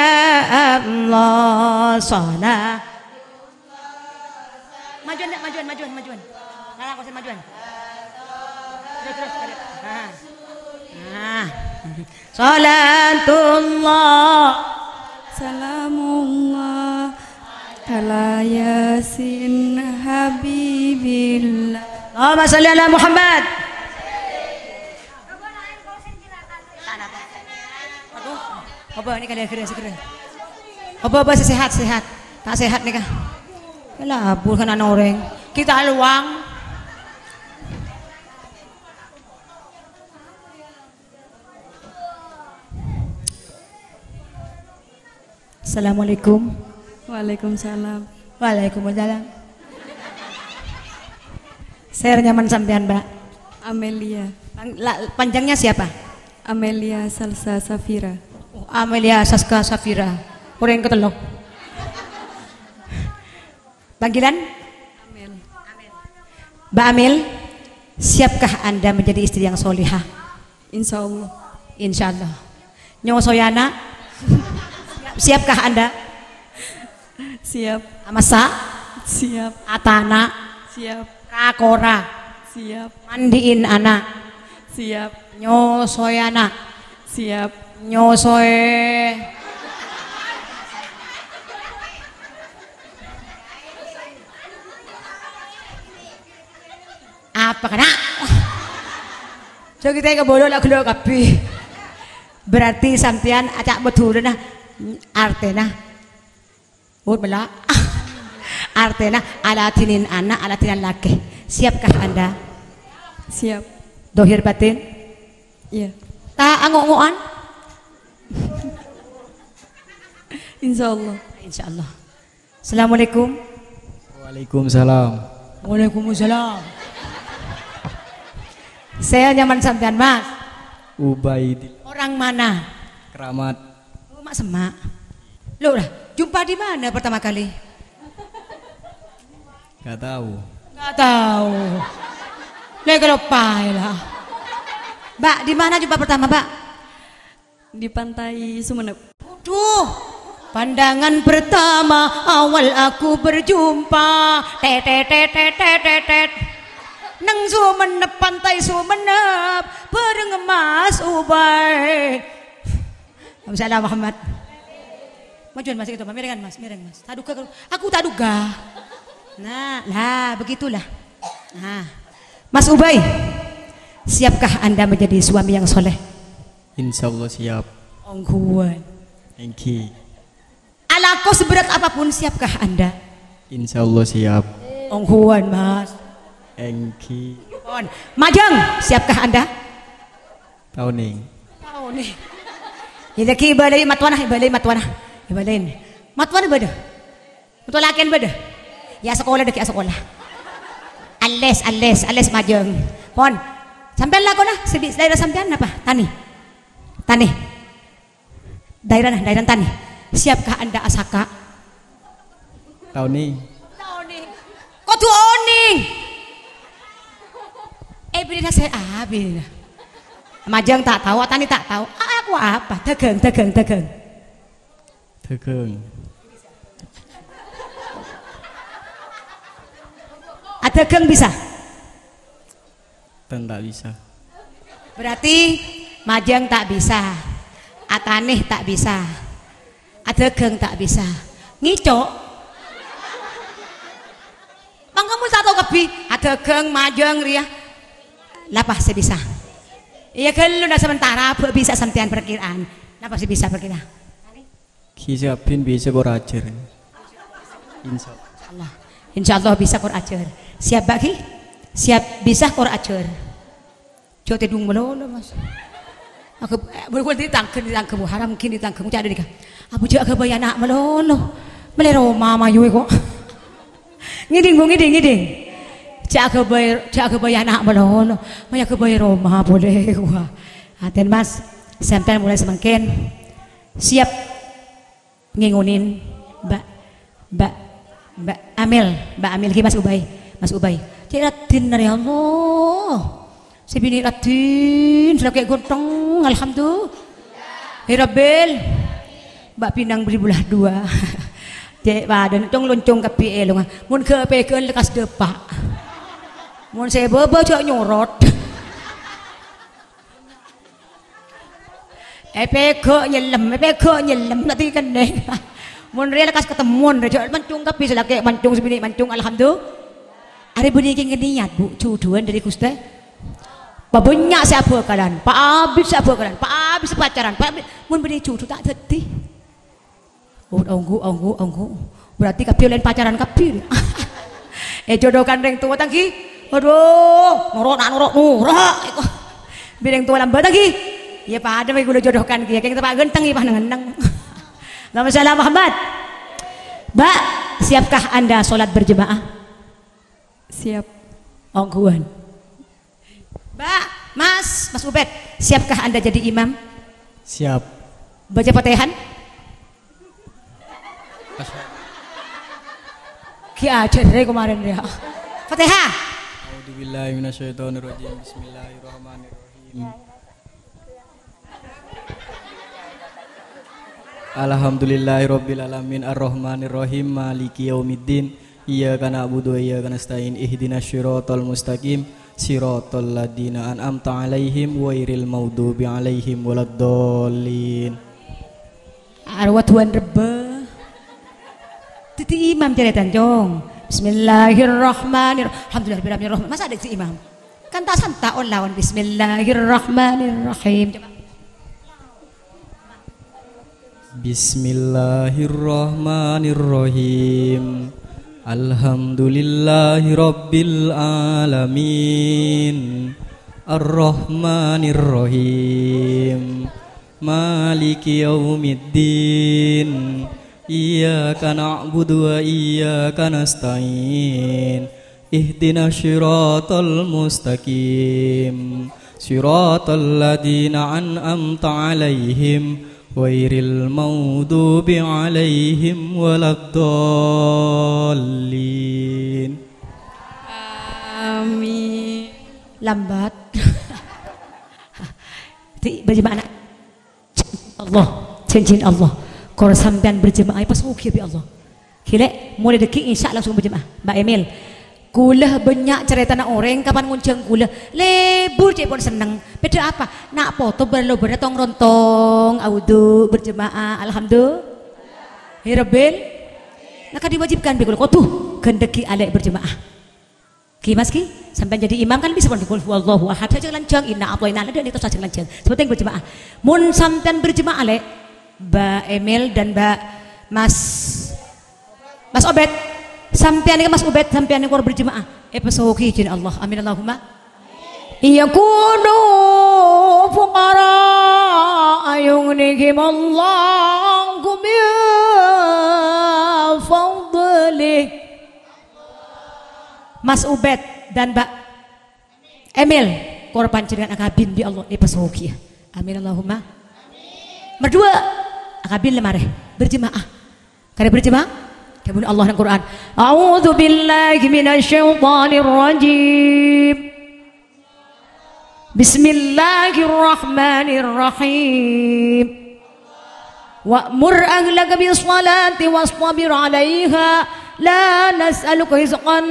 Allah sholat. Majuan, Nek, majuan, majuan, majuan. Ngalang kosen majuan. Terus, terus, terus. Nah. Nah. Salatullah. Salamullah. Ala Yasin Habibillah. Allahumma shalli ala Muhammad. Aduh, apa ini kali akhirnya segera? Apa, apa sih sehat, sehat? Tak sehat nih kah? Yalah, abu kan ana oreng. Kita luang. Assalamualaikum. Waalaikumsalam. Waalaikumsalam. Saya nyaman sampean, Mbak. Amelia. Pang-, la-, panjangnya siapa? Amelia Salsa Safira. Oh, Amelia Saska Safira. Orang yang ketelok. Panggilan? Amel. Mbak Amel, siapkah Anda menjadi istri yang solihah? Insya Allah. Insya Allah. Nyosoy ana'? Siapkah Anda? Siap. Amassa? Siap. Atana'? Siap. Rakora? Siap. Mandi'in ana'? Siap. Nyosoy ana'? Siap. Nyosoy. Apa kena? Jâ' kita kebolo la gelo' kabbi. Berarti sampeyan aca' Madhurâna artèna. Ut mella. Artèna aladinin ana', aladinan lakè. Siapkah Anda? Siap. Dohir batin? Iya. Ta' ango'-ngo'an? Insya Allah. Insya Allah. Assalamualaikum. Waalaikumsalam. Waalaikumsalam. Saya nyaman sampean, Mas. Ubaidillah. Orang mana? Keramat. Oh, Mak Semak. Loh, lah, jumpa di mana pertama kali? Nggak tahu. Nggak tahu. Lah, kalau pae lah. Mbak, di mana jumpa pertama, Mbak? Di Pantai Sumenep. Duh, pandangan pertama awal aku berjumpa. Tet, tet, tet, tet, tet, tet, tet. Neng Sumenep, Pantai Sumenep, bareng Mas Ubay. Masalah Muhammad. Majuan Mas itu, Mas. Miringan Mas, miring Mas. Taduga, aku taduga. Nah, lah begitulah. Nah, Mas Ubay, siapkah Anda menjadi suami yang soleh? Insya Allah siap. Ongguan. Engghi. Alako seberat apapun, siapkah Anda? Insya Allah siap. Ongguan, Mas. Engghi. Pon. Majeng, siapkah Anda? Taoning. Taoning. Ya, lagi balik matwana, balik matwana. Balik. Matwana bada. Untuk lakian bada. Ya, sekolah deh, ya, sekolah. Ales, ales, ales majeng. Pon. Sampean lakona, sedih, daerah sampean apa? Tani. Tani. Daerah, daerah Tani. Siapkah Anda asaka? Taoning. Taoning. Kodu oning. Eh, beri nasihat, ah, beri nah. Majeng tak tahu, Tani tak tahu. Ah, aku apa? Dagang, dagang, dagang. Dagang. Adagang bisa? Ten tak bisa. Berarti majeng tak bisa. Ataneh tak bisa. Adagang tak bisa. Ngicok? Pang kamu tak tahu kabbi. Adagang, majeng, riya. Lapa sè bisa? Iyâ, ghâllu, nah, sementara bâ' bisa sampèyan parkiraan. Napa sè bisa parkira? Ghi' sè abdhina bisa kor ajhâr. Insya Allah. Insyaallah. Insyaallah bisa kor ajhâr. Siap, Mbak, ghi? Siap bisa kor ajhâr. Jhâ' tèdung malolo, Mas. Aku, eh, buru-buru ditangghâ, ditangghâ, Bu. Haram ghi' ditangghâ. Ngucap dâri ka. Abu jhâ' aghâbây ana' malolo. Mellè roma mayu kok. Ngèdhing, Bu, ngèdhing, ngèdhing. Jhâ' aghâbây, jhâ' aghâbây ana' malolo. Mayu aghâbây roma polè, wah. Atèn, Mas. Sampèyan mulai samangkèn. Siap. Ngèngonin, Mbak, Mbak, Mbak Amel, Mbak Amel ghi, Mas Ubay, Mas Ubay. Cè' raddhin, ya Allah. Sè binè' raddhin, sè lakè' ghântheng, alhamdulillah. He Rabbil, Mbak Pinang bâri' bulâ duwâ'. Cè' padâna cong-loncong kabbhi èlongnga. Mon ghâ-, pèghâ'ân lekkas dâpa'. Mon sè bâbâ jhâ' nyorot. Èpèghâ' nyellem, èpèghâ' nyellem, ta' dikennèng. Mon rèya lekkas katemmon, rèya jhâ' mancung kabbhi sè lakè' mancung, sè binè' mancung, alhamdulillah. Arè bânnè kèngèng niyat, Bu, jhudhuwân dâri Ghustè. Pabânnya' sè abhâkalan, paabit sè abhâkalan, paabit sè pacaran, paabit, mon bânnè jhudhu ta' dhâddhi. Oh, ongghu, ongghu, ongghu. Berarti kabbhi ollèna pacaran kabbhi. Èjodhokan rèng towa, ta' ghi? Aduh, noro' na' noro', noro'. Bi' rèng towa lambâ', ta' ghi? Iyâ, padâ bhâi kaulâ jodhokan kèya. Kèng teppa' ghântheng, iyâ, pas neng-enneng. Allahumma shalli ala Muhammad. Mbak, siapkah Anda sholat berjemaah? Siap. Ongghuwân. Mbak, Mas, Mas Ubed, siapkah Anda jadi imam? Siap. Baca Fatihah? Ghi' ajhâr rè kemarin rè. Fatihah. A'udzubillahi minasyaitonirrajim. Bismillahirrahmanirrahim. Alhamdulillahirabbil alamin, arrahmanirrahim, maliki yaumiddin. Iyyaka na'budu wa iyyaka nasta'in. Ihdinas siratal mustaqim, siratal ladzina an'amta 'alaihim, ghairil maghdubi 'alaihim waladdallin. Arowa duwâ'ân rebbhâ. Dhâddhi imam carètan, Cong. Bismillahirrahmanirrahim. Alhamdulillahirrahmanirrahim. Masa' dhâddhi imam? Kan ta' santa' on laon. Bismillahirrahmanirrahim. Coba. Bismillahirrahmanirrahim. Alhamdulillahirabbil alamin. Arrahmanirrahim. Maliki yaumiddin. Iyyaka na'budu wa iyyaka nasta'in. Ihdinas siratal mustaqim. Siratal ladzina an'amta 'alaihim, ghairil maghdubi 'alaihim waladdallin. Amin. Lambat. Di, bagaimana? Allah, janjina Allah. Kor sampèyan berjemaah, pas soghi bi' Allah. Ghilè, molaè dhâggi' insya Allah langsung berjemaah. Mbak Emil, kaulâ bânnya' carètana orèng kapan ngonjhâng kaulâ. Lebur cè' pon senneng. Bâdâ apa? Na' poto bârâ-lobârâ tong-rontong, awudu berjemaah, alhamdulillah. Hirabbil. Nah, kan diwajibkan bi' kaulâ kodhu ghândhâghi alè' berjemaah. Ghi, Mas, ghi? Sampèyan jadi imam kan bisa pon qul huwallahu ahad, jhâ' lanjhâng, inna a'thaina, la dâ' nèka terus jhâ' lanjhâng. Sè pentèng berjemaah. Mon sampèyan berjemaah, Lè', Mbak Emil dan Mbak Mas, Mas Obed, sampèyan nèka Mas Obed, sampèyan nèka kor berjemaah. Èpasoghi jin Allah. Amin Allahumma. Yakunu fuqara yughnihimullahu min fadlih. Mas Ubed dan Mbak Emil, kor panjhennengngan akabin bi' Allah èpasoghi. Amin Allahumma. Mardua, akabin la marè berjemaah. Karè berjemaah. Dhâbuna Allah neng Quran. A'udzu billahi minasyaitonir rajim. Bismillahirrahmanirrahim. Wa'mur ahlaka bis-shalati wastabir 'alaiha, la nas'aluka rizqan,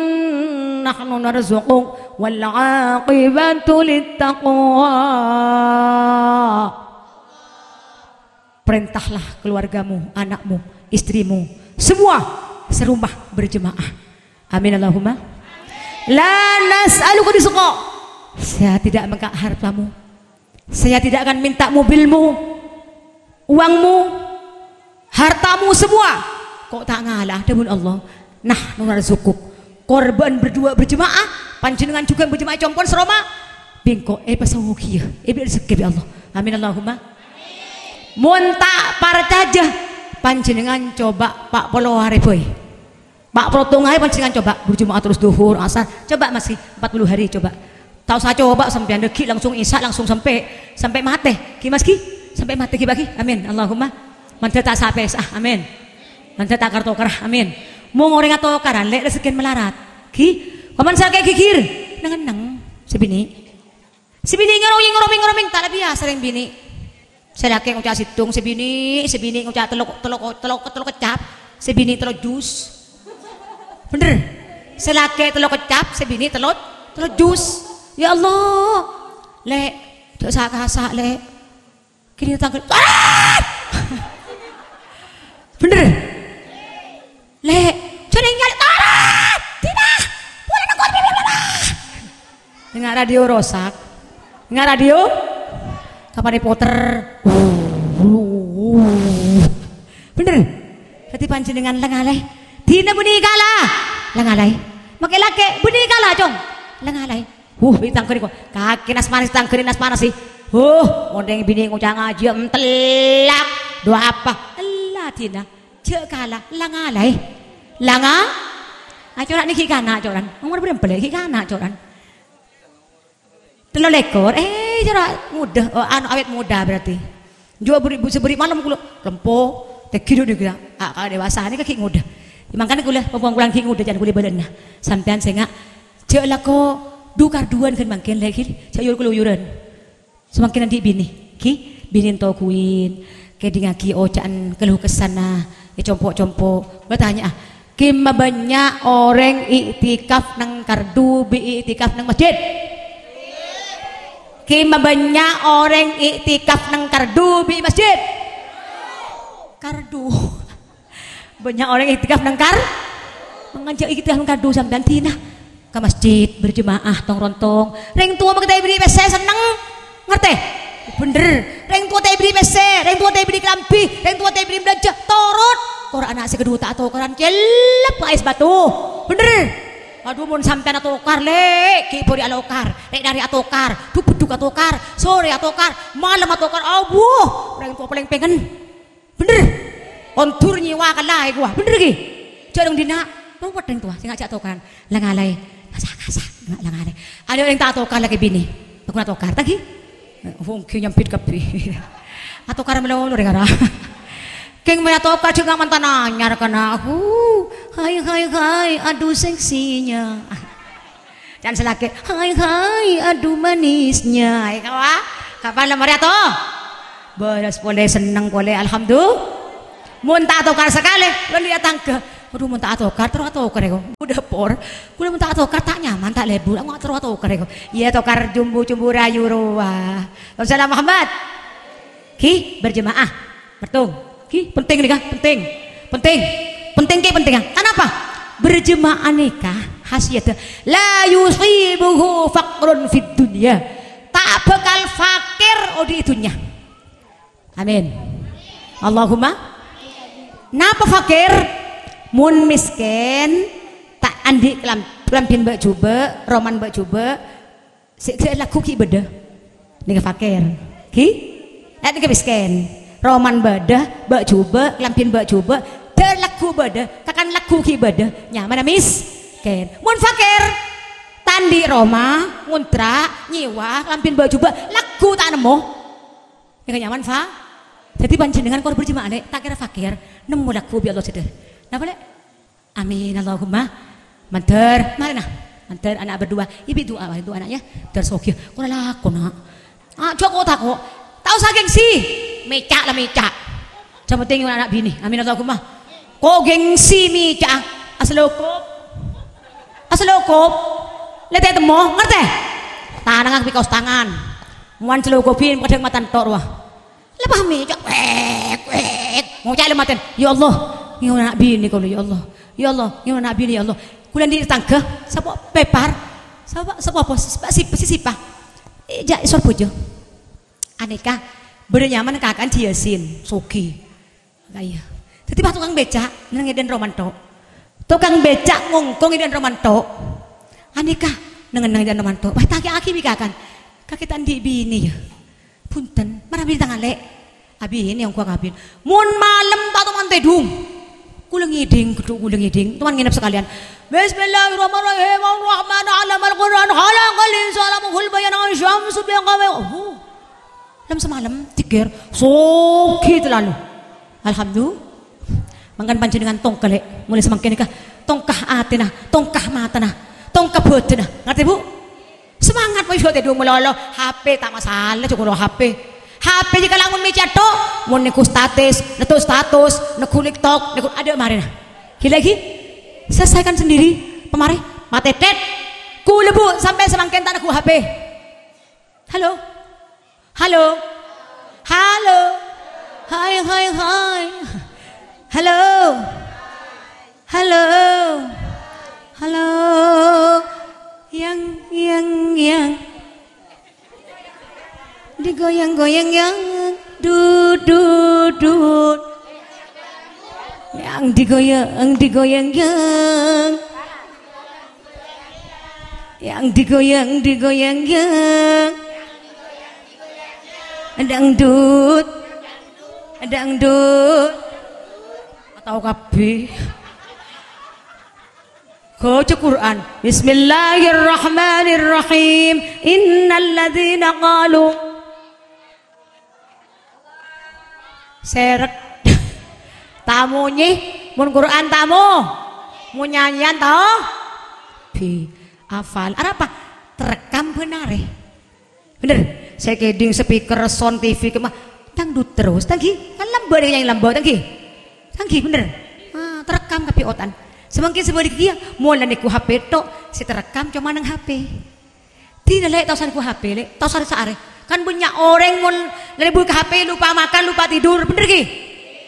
nahnu narzuquk, wal 'aqibatu lit-taqwa. Perintahlah keluargamu, anakmu, istrimu, semua serumah berjemaah. Amin Allahumma. La nas'aluka rizqa. Saya tidak minta hartamu. Saya tidak akan minta mobilmu, uangmu, hartamu semua. Kok ta' ngala, dhâbuna Allah. Nahnu narzuquk. Korbhân berdua berjemaah, panjhennengngan jhughân berjemaah è compo'na saroma. Bi' engko' èpasogiyâ, èbâghi rejekkè bi' Allah. Amin Allahumma. Mon ta' parcajâ, panjhennengngan coba pa' polo arè bhâi. Pa' polo tong arè panjhennengngan coba, berjemaah terus dhuhur, asar. Coba masih empat puluh hari coba. Ta' osa coba sampèyan, dhâggi' langsung isya, langsung sampè', sampè' matè. Ghi, Mas, ghi? Sampè' matè, ghi, Pak, ghi? Amin. Allahumma. Mandhâr ta' sapèsa, amin. Mandhâr ta' kar-tokar, amin. Mon orèng atokaran, Lè', rejekkèna malarat. Ghi? Paman sakè' ghighir. Neng-enneng, sè binè'. Sè binè' ngaromèng, ngaromèng, ngaromèng, ta' la biyasa rèng binè'. Sè lakè ngoca' sèttong, sè binè', sè binè' ngoca' tello, tello, tello, tello keccap, sè binè' tello jus. Bhender. Sè lakè tello keccap, sè binè' tello, tello jus. Ya Allah. Lè', jhâ' sa-kasa, Lè'. Kènè' tangghâl. Torat! Bhender. Lè', jhâ' nèngghâl, torat! Dina! Polana kor-, Dengar radio rosak. Dengar radio? Kapan diputer? Bhender. Dhâddhi panjhennengngan la ngalè. Dina bânnè kala. La ngalè. Makè lakè, bânnè kala, Cong. La ngalè. Huh, bi' tangghâ nèko. Kakè nas-panas, tangghâ nas-panas sè. Huh, mon rèng binè' ngoca' ngajhiyâ entellak. Dua apa? Ella dina. Jhâ' kala, la ngalè. La nga-, a, coran nèko ghi' kana', coran. Omor bârâmpa lè' ghi' kana', coran. Tello lèkor. Eh, coran ngodâ. Oh, anu, awet muda berarti. Jhughân bâri', bu-, sè bâri' malem kulâ lempo, tèghi dhu nèko, a, ka dewasa nèko ghi' ngodâ. Mangkana kulâ, pongpong kulâ ghi' ngodâ, can kulâ bâlâna. Sampèyan sènga', jhâ' lako dhu-kardhuwân ghân mangkèn, Lè', ghi, jhâ' yor-, kaluyuran. Samangkèn andi' binè, ghi, binè ento ghuin, kèdingngaghi oca'an keluh kessanna, è compo'-compo'. Bâ tanya'a, Kemma bânnya' orèng i'tikaf neng kardhu bi' i'tikaf neng masjid? Kemma bânnya' orèng i'tikaf neng kardhu bi' masjid? Kardhu. Bânnya' orèng i'tikaf neng kar-, mangkana jhâ' i'tikaf neng kardhu sampèyan dina. Ka masjid berjemaah tong-rontong. Rèng towa makè ta' èbèrri' pèssè senneng. Ngartè? Bhender. Rèng towa ta' èbèrri' pèssè, rèng towa ta' èbèrri' kalambhi, reng towa ta' èbèrri' bâlânjhâ, torot. Kor ana' sè kadhuwâ ta' atokaran, cellep ka es batu. Bhender. Adhu, mon sampèyan atokar, Lè', ghi' bhâri' alokar. Lè' dhâri atokar, dhuk-beddhuk atokar, sorè atokar, malem atokar. Abbhu, rèng towa palèng pèngen. Bhender. Ondur nyèwa kala è kowa. Bhender ghi? Jhâ' rèng dinna'. Rowet rèng towa, sènga' jhâ' atokaran. La ngalè. Kasa-kasa. La ngalè. Adhu, rèng ta' atokar lakè binè. Bhâghus atokar, ta' ghi? Wong ghi nyambit kabbhi. Atokar malolo rèng ara. Kèng mè' atokar jhâ' nga' mantan anyar kana'. Hu, hai, hai, hai, adu seksinya. Can sè lakè, hai, hai, adu manisnya. Ayo, kawa. Kapan la marè ato? Bârâs polè, senneng polè, alhamdulillah. Mon ta' atokar sakalè, lali atangghâ. Adhu, mon ta' atokar, terro atokar èko. Bu dâpor. Kulâ mon ta' atokar, ta' nyaman, ta' lebur. Aku terro atokar èko. Iyâ, tokar jumbu-jumbu rayu rowa. Salam Muhammad. Ghi, berjemaah. Mertong. Ghi, penting nèka, penting. Penting. Penting ghi, penting. Kenapa? Berjemaah nèka khasiatnya la yusibuhu faqrun fid dunya. Ta' bhâkal fakir odi' è dhunnya. Amin. Allahumma. Napa fakir? Mon mèskèn, ta' andi' kalam-, kalambhina bâ' jhubâ', romana bâ' jhubâ', sè ghâ' lagghu ghi' bâdâ. Nèka fakir. Ghi? Eh, nèka mèskèn. Romana bâdâ, bâ' jhubâ', kalambhina bâ' jhubâ', dhâr lagghu bâdâ, kakan lagghu ghi' bâdâ. Nyamana mèskèn. Mon fakir, ta' andi' roma, ngontra', nyèwa, kalambhina bâ' jhubâ', lagghu ta' nemmo. Nèka nyaman, fa? Dhâddhi panjhennengngan kor berjemaah, Lè', ta' kèra fakir, nemmo lagghu bi' Allah sèdhâ. Napa, Lè'? Amin, Allahumma. Mandhâr, marè, nah. Mandhâr ana' berdua. Ibi du'a, wae du'a, ana', ya. Dhâr soghi. Kor alako, na'. Ah, jhâ' ko'-tako'. Ta' osa gengsi. Mèca' la mèca'. Sè penting ana' binè. Amin, Allahumma. Ko' gengsi mèca'. Asalokop. Asalokop. Lè' ta' temmo, ngartè? Tanangnga bi' kaos tangan. Mon salokobhi kadhâng matanto' rowa. Lepas mèca', wek, wek. Ngoca' lem atèn, "Ya Allah, ngèyon ana' binè kaulâ, ya Allah. Ya Allah, ngèyon ana' binè, ya Allah." Kulâ andi' tatangghâ, sapa pèpar, sapa, sapa apa, sapa, sapa, sapa. Eh, jhâ' èsorbhâjâ. Anèka, bâdâ nyamana kaka'an Haji Yasin, soghi. Kaya. Dhâddhi pas tokang bèca', neng è dâ'en roman to'. Tokang bèca' ngongkong è dâ'en roman to'. Anèka, neng-enneng è dâ'en roman to'. Wah, ta' kèya aghi bi' kaka'an. Kakè ta' andi' binè, yâ. Bhunten, mara binè tang alè'. Abinè ongko' kabin. Mon malem ta' toman tèdung. Kulâ ngèdhing, gheddhu' kulâ ngèdhing. Toman ngènep sakalèyan. Bismillahirrahmanirrahim. Ar-Rahman 'allamal Qur'an. Khalaqal insana 'allamahu al-bayan. Asy-syamsu bi qamar. Oh. Lem samalem, jhegghâr, soghi terlalu. Alhamdulillah. Mangkana panjhennengan tongka, lè'. Molaè samangkèn nèka, tongka atèna, tongka matana, tongka bhâdhânna. Ngartè, Bu? Semangat, mon jhâ' tèdung malolo. H P ta' masalah, jhâ' ngolo H P. H P jhâ' kala' mon mècèt to', mon nèngghu status, nèngghu status, nèngghu TikTok, nèngghu adâ' marèna. Ghi-, lagi, selesaikan sendiri. Pamarè, matètèt. Kulâ, Bu, sampè' samangkèn ta' nèngghu H P. Halo? Halo? Halo? Hai, hai, hai. Halo? Halo? Halo? Yang, yang, yang. Digoyang-goyang, yang. Dut, dut, dut. Yang digoyang, digoyang, yang. Yang digoyang, digoyang, yang. Dangdut. Dangdut. Tao kabbhi. Baca Quran. Bismillahirrahmanirrahim. Innalladzina qalu Sèrèt. Ta' monyè, mon Quran ta' mo-, mon nyanyèyan ta' bi hafal. Arapa? Terekam bân arè. Bhender. Sè kèdhing speaker, sound, T V kemma. Dangdut terros, ta' ghi. Kan lambâ' nèka nyanyè lambâ', ta' ghi. Ta' ghi, bhender. Ah, terekam kabbhi otan. Samangkèn sabâligghâ, mon la nèngghu H P to', sè terekam coma neng H P. Dinah, lè', ta' osa nèngghu H P, lè'. Ta' osa rè-saarè. Kan bânnya' orèng mon lèbur ka H P, lupa makan, lupa tidur. Bhender, ghi?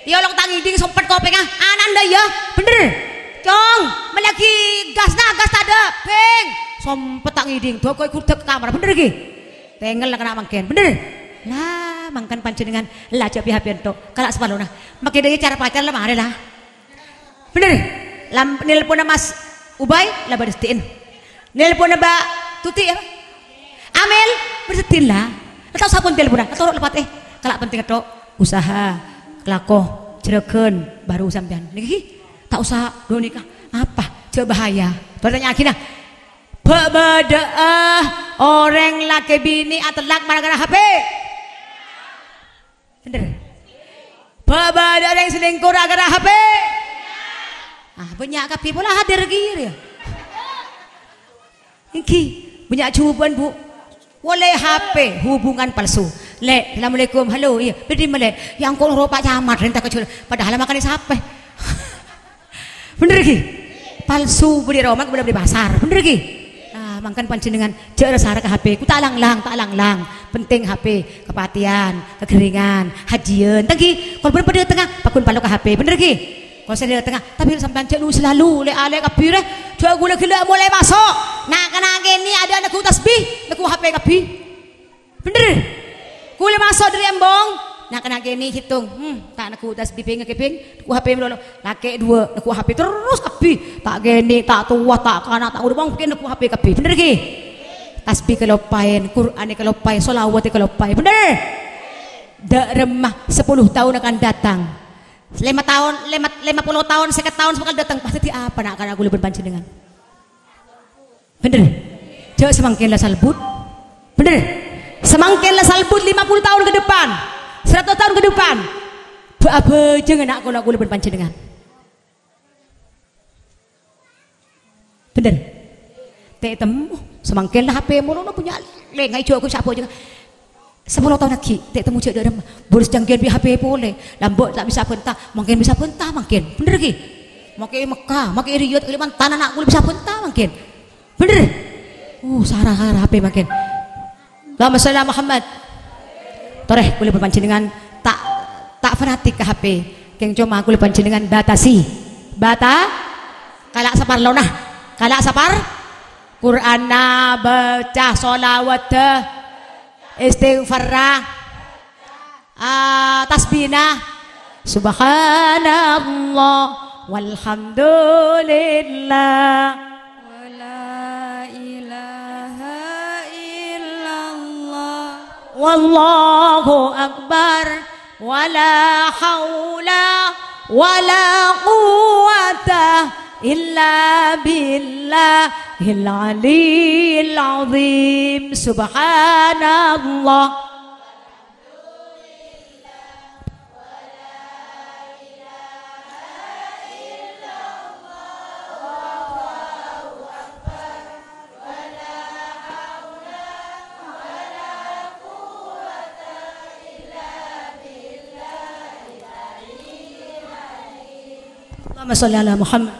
Èolok ta' ngèdhing, sompet kopèngnga. Ana'na, iyâ. Bhender. Cong, mellèaghi gasna, gas tadâ'. Bheng. Sompet ta' ngèdhing. Dâkoi ghuddhâk ka kamar. Bhender, ghi? Tèngghâl la kana' mangkèn. Bhender. La, mangkana panjhennengan la jhâ' bi-H P-an to'. Kala' sapallona. Makè dâri cara pacar la marè, la. Bhender. Lam-, nelponna Mas Ubay, la bâdâ seddi'na. Nelponna Mbak Tuti, ya? Amel, bâdâ seddi'na, la. La ta' osa pon telponna, la toro' lepat, eh. Kala' penting to', usaha, kalako, jhurâghân, baru sampèyan. Nèka ghi, ta' osa, lho, nèka, apa? Jhâ' bahaya. Pertanyaan ghi, nah. Bâ-, bâdâ'â orèng lakè binè atellak mara-mara H P. Bhender. Bâ-, bâdâ orèng selingkuh ra-, gara-gara H P. Ah, bânnya' kabbhi pola hadir ghi, ya. Èngghi, bânnya' jhubân, Bu. Polè H P, hubungan palsu. Lè', assalamualaikum. Halo, iyâ. Bâdâ dimma, Lè'? Ya, engko' noro' Pak Camat, rènta ka jhâlân. Padahal makana sapè. Bhender, ghi? Palsu, bâdâ è roma, bâdâ è pasar. Bhender, ghi? Ah, mangkana panjhennengan jhâ' ra-sara ka H P. Ku ta' lang-lang, ta' lang-lang. Penting H P, kapatèyan, kaghâringan, hajiyân. Ta' ghi? Kol bâdâ padâ tengnga, pagghun palo ka H P. Bhender, ghi? Kol sè dâtengnga, tapè sampèyan jhâ' nu salalu, lè'-alè' kabbhi rè. Jhâ' ghulâ ghellâ' molaè maso'. Na'-kana' kènè' adâ' negghu tasbih, negghu H P kabbhi. Bhender. Ghulâ maso' dâri embong. Na'-kana' kènè' ètong. Hmm, ta' negghu tasbih bhing, kèbhing. Negghu H P malolo. Lakè' duwâ', negghu H P terros kabbhi. Ta' kènè', ta' towa, ta' kana', ta' ghuru. Wong bhingèn negghu H P kabbhi. Bhender, ghi? Tasbih kaloppaè, Qur'an kaloppaè, shalawat kaloppaè. Bhender. Dâ' remma sepuluh taon akan datang. Lèma taon, lèma, lèma polo taon, sèket taon sè bhâkal dâteng. Pas dhâddhi apa na'-kana' ghulâ bân panjhennengan? Bhender. Jhâ' samangkèn la salbut. Bhender. Samangkèn la salbut lima puluh taon ke depan, seratus taon ke depan. Bâ-, abhâjângnga na'-kana' ghulâ bân panjhennengan. Bhender. Ta' ètemmo. Samangkèn la H P malolo bânnya' lèngaè jhâ' ghun sapa jhâ'. Sapolo taon aghi', ta' ètemmo jhâ' dâ' remma. Bârâs jhângghiân bi' H P polè. Lambâ' ta' bisa bânta, mangkèn bisa bânta, mangkèn. Bhender, ghi? Makè è Mekkah, makè è Riyadh, Kalimantan, ana' ghulâ bisa bânta, mangkèn. Bhender? Oh, sara-sara H P, mangkèn. Allahumma shalli ala Muhammad. Torè, ghulâ bân panjhennengan ta', ta' fanatik ka H P. Kèng coma ghulâ panjhennengan batasi. Bata-, kala' saparlona. Kala' sapar-, Qur'anna, bâca shalawatta, istighfarra. Ah, tasbihna. Subhanallah, walhamdulillah. Wa la ilaha illallah. Wallahu akbar. Wa la haula wa la quwwata illa billahil aliyyil azim. Subhanallah. Allahumma sholli ala Muhammad.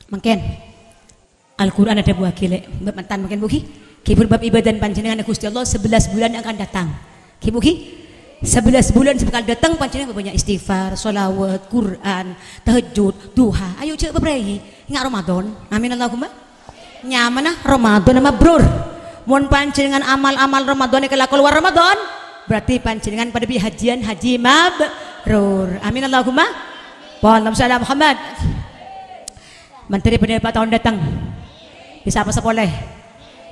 Mangkèn. Al-Qur'an adhâbuwâghi, Lè', bab mantan mangkèn, Bu, ghi. Ghibur bab ibâdâh panjhennengngan ka Ghustè Allah sabellâs bulân yang akan datang. Ghi, Bu, ghi. Sabellâs bulân sè bhâkal dâteng, panjhennengngan bânnya' istighfar, sholawat, Qur'an, tahajjud, duha. Ayo, jhâ' paprèi. Enga' Ramadan. Amin, Allahumma. Nyamana Ramadan mabrur. Mon panjhennengngan amal-amal Ramadan èkalako lowar Ramadan, berarti panjhennengngan padâ bi' hajjiân haji mabrur. Amin, Allahumma. Pon, Allahumma sholli ala Muhammad. Mandhâr bâdâ pa taon dâteng. Bisa apa sapolè.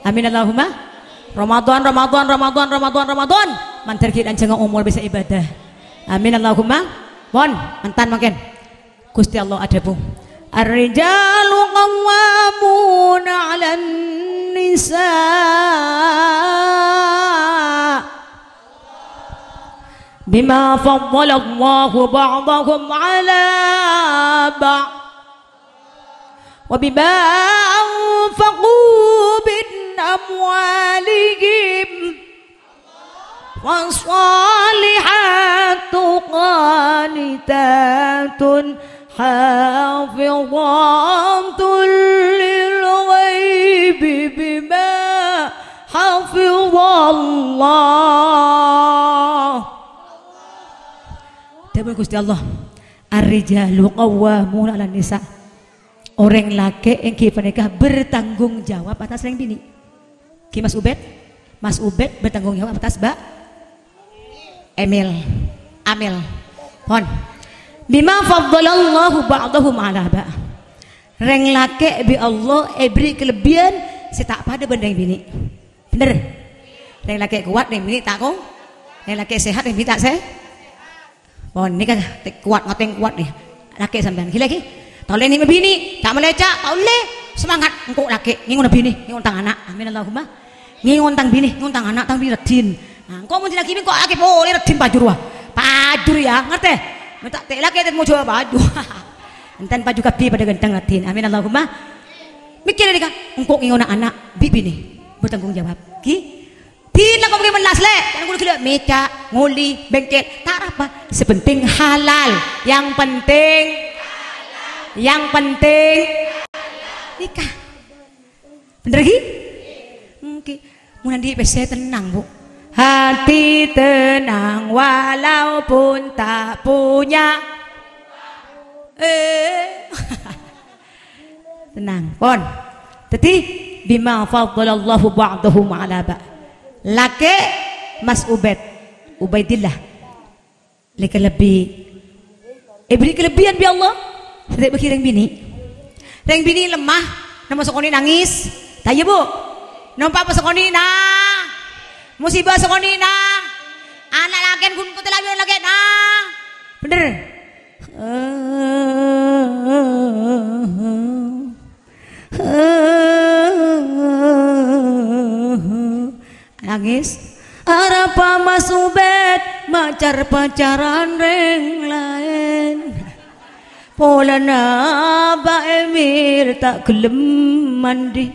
Amin Allahumma. Ramadan, Ramadan, Ramadan, Ramadan, Ramadan. Mandhâr ghi' lanjhângnga omor bisa ibâdâh. Amin Allahumma. Pon, mantan mangkèn. Ghustè Allah adhâbu, "Ar-rijalu qawwamuna 'alan nisa' bima faddalallahu ba'dahum 'ala ba'd." "Wa bima anfaqu min amwalihim, fassalihatu qanitatun hafizatun lil ghaibi bima hafizallah." Dhâbuna Ghustè Allah, "Ar-rijalu qawwamuna 'alan nisa'." Orèng lakè' èngghi panèka bertanggung jawab atas rèng binè'. Ghi Mas Ubed? Mas Ubed bertanggung jawab atas Mbak Emil. Amil. Pon. "Bima faddalallahu ba'dahum 'ala ba'd." Rèng lakè' bi' Allah èberri' kalebbiyân sè ta' padâ bân rèng binè'. Bhender? Rèng lakè' kowat, rèng binè' ta' ko-, rèng lakè' sehat, rèng binè' ta' se-, Pon, nèka te-, kowat, ngotèng kowat nè. Lakè' sampèyan. Ghi-, lagi. Ta' ollè nèng binè', ta' malè ca', ta' ollè. Semangat, engko' lakè', ngèngona binè', ngèngona tang ana'. Amin Allahumma. Ngèngona tang binè', ngèngona tang ana', tang binè' raddhin. Nah, engko' mon dinaghi engko' lakè' polè raddhin pajur wa. Pajur ya, ngartè? Menta te' lakè' te' mojo pajur. Enten pajur kabbhi padâ ghântheng raddhin. Amin Allahumma. Mèkkèrè nèka, engko' ngèngona ana' bi' binè'. Bertanggung jawab. Ghi? Dinna kok mungkin mellas, Lè'. Kan kudu gila meca, ngoli, bengkel. Tak apa. Sepenting halal. Yang penting, yang penting nikah. Bener, ghi? Oke. Mun andi' pèssè tenang, Bu. Hati tenang walaupun tak punya. Eh. Tenang, pon. Dhâddhi, "Bima faddalallahu ba'dahum 'ala ba'd." Lakè' Mas Ubed, Ubaidillah. Lè kalebbi. Èberri' kalebbiyân bi' Allah. Sè ta' èbâghi rèng binè'. Rèng binè' lemah, nemmo sakonè' nangis. Ta' iyâ, Bu? Nompa' pa sakonè' na. Musibah sakonè' na. Ana' lakèn ghun kote lawi lakè' na. Bhender? Nangis. Arapa Mas Ubed macar-pacaran rèng laèn? Polana Mbak Emir ta' ghellem mandi.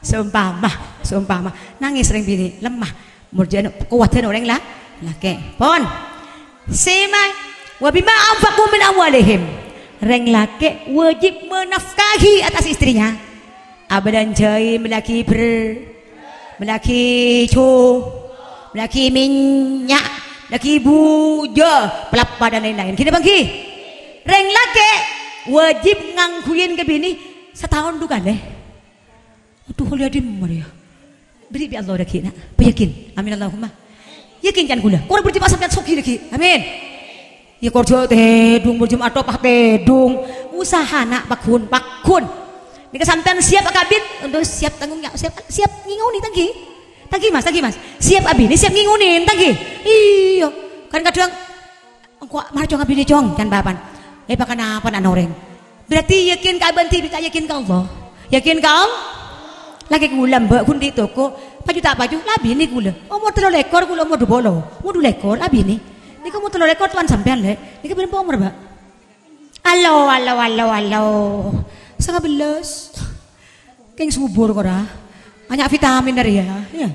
Seumpama, seumpama. Nangis rèng binè', lemah. Murja'an kowadhân orèng la-, lakè'. Pon. Sè ma-, "Wa bima anfaqu min amwalihim." Rèng lakè' wajib menafkahi atas istrinya. Abâlânjhâi mellèaghi bher-, mellèaghi ju, mellèaghi mènnya', mellèaghi bujâ, palappa dan lain-lain. Ghi napa ènggi? Rèng lakè' wajib ngangghuyin ka binè' sataon du kalè. Aduh, olè dimma rèya? Bâri' bi' Allah dhâggi', na'. Bâ yakin? Amin Allahumma. Yakin can ghulâ. Kor berjemaah sampèyan soghi dhâggi'. Amin. Ya, kor jhâ' tèdung, berjemaah toppa tèdung. Usaha, na', pagghun, pagghun. Nèka sampèyan siap akabin? Untuk siap tanggung jawab, siap, siap ngèngonè, ta' ghi? Ta' ghi, Mas, ta' ghi, Mas. Siap abinè, siap ngèngonè, ta' ghi? Iyâ. Kan kadhâng Engko' mara cong abinè, cong, can bapa'na. Èpakanapa na' orèng? Berarti yakin ka abâ' dhibi', ta' yakin ka Allah? Yakin ka Allah? Lakè ghulâ, Mbak, ghun dhi' toko. Paju ta' paju, la abinè ghulâ. Omor tello lèkor, ghulâ omor dhu polo. Omor dhu lèkor, abinè. Nèka omor tello lèkor, towan sampèyan, Lè'. Nèka bârâmpa omor, Mbak? Allo, allo, allo, allo. Sanga bellâs. Kèng subur kora. Bânnya' vitamin arèya, ya.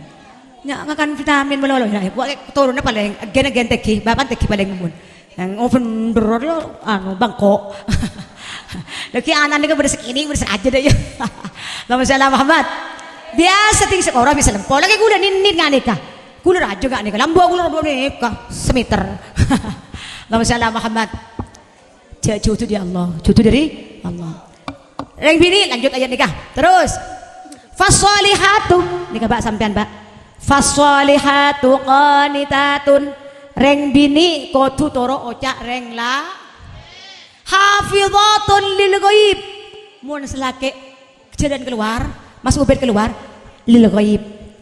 Nya' ngakan vitamin malolo, ya. Wa' toronè palèng, agen-agen tèngghi, bapa'na tèngghi palèng mon. Yang oven beror lo, anu, bangko. Lagi anaknya kan pada segini, pada aja deh, ya. Allahumma sholli ala Muhammad. Biasa ting sekora bisa lempo. Lagi ghulâ nit-nit nga' nèka. Ghulâ rajâ nga' nèka. Lambu ghulâ dua nèka. Semeter. Allahumma sholli ala Muhammad. Jhâ' jhudhu dâri Allah, jhudhu dâri Allah. Rèng binè', lanjut ayat nèka. Terus. Fassolihatu. Nèka, Pak, sampèyan, Pak. Fassolihatu qanitatun. Rèng binè' kodhu toro' oca' rèng la-, hafizatun lil ghaib. Mon sè lakè' jhâlân kalowar, Mas Ubed kalowar, lil ghaib.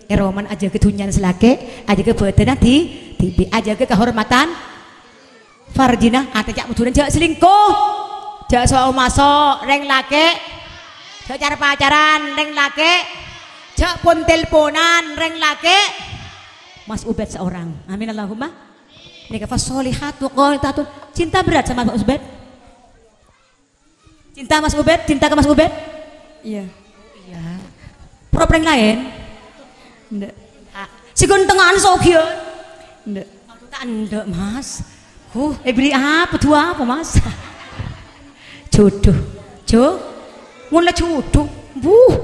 È romana ajâgâ dhunnyana sè lakè', ajâgâ bhâdhânna dhi-, dhibi', ajâgâ kahormadhân farjina, atè ca' modhunan jhâ' selingkuh, jhâ' so'-maso' rèng lakè', jhâ' car-pacaran rèng lakè', jhâ' pon-telponan rèng lakè'. Mas Ubed seorang. Amin Allahumma. Nèka fassolihatu qanitatun. Cinta berat sama Mas Ubed? Cinta Mas Ubed? Cinta ke Mas Ubed? Iya. Iya. Pura-pura yang lain? Ndak. Ah, si gantengan soghi ya? Ndak. Maksudnya ndak, Mas. Huh, eh, beri apa? Dua apa, Mas? Jodoh. Jo? Mulai jodoh. Buh.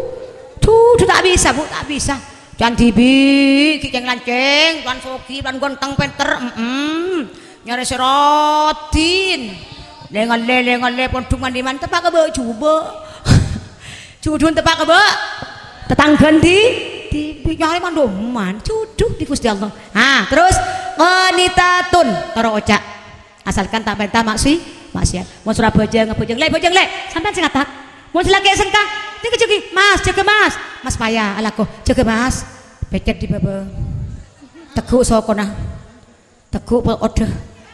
Jodoh tak bisa, Bu, tak bisa. Can dhibi', ghi' ceng-lanceng, can soghi, can ganteng, pènter, mm-mm. Nyarè sè raddhin. Lè-ngallè, lè-ngallè, pondhuk mandi man, teppa' ka bâ' jhubâ'. Jhudhun teppa' ka bâ'. Tatangghân dhi-, dhibi' nyarè man-, dhoman. Jhudhu dhi Ghustè Allah. Ha, terros, qanitatun, toro' oca'. Asalkan ta' parènta maksi-, maksiat. Mon sè ra bhâjâng, bhâjâng, "Lè', bhâjâng, Lè'." Sampèyan sè ngatak. Mon sè lakè' sengka, "Nèka jâgâ, Mas, jâgâ, Mas." Mas Paya, alako, "Jâgâ, Mas." Pècèt dhi bâbâ. Tegghu' sokona. Tegghu' po-, odhâ.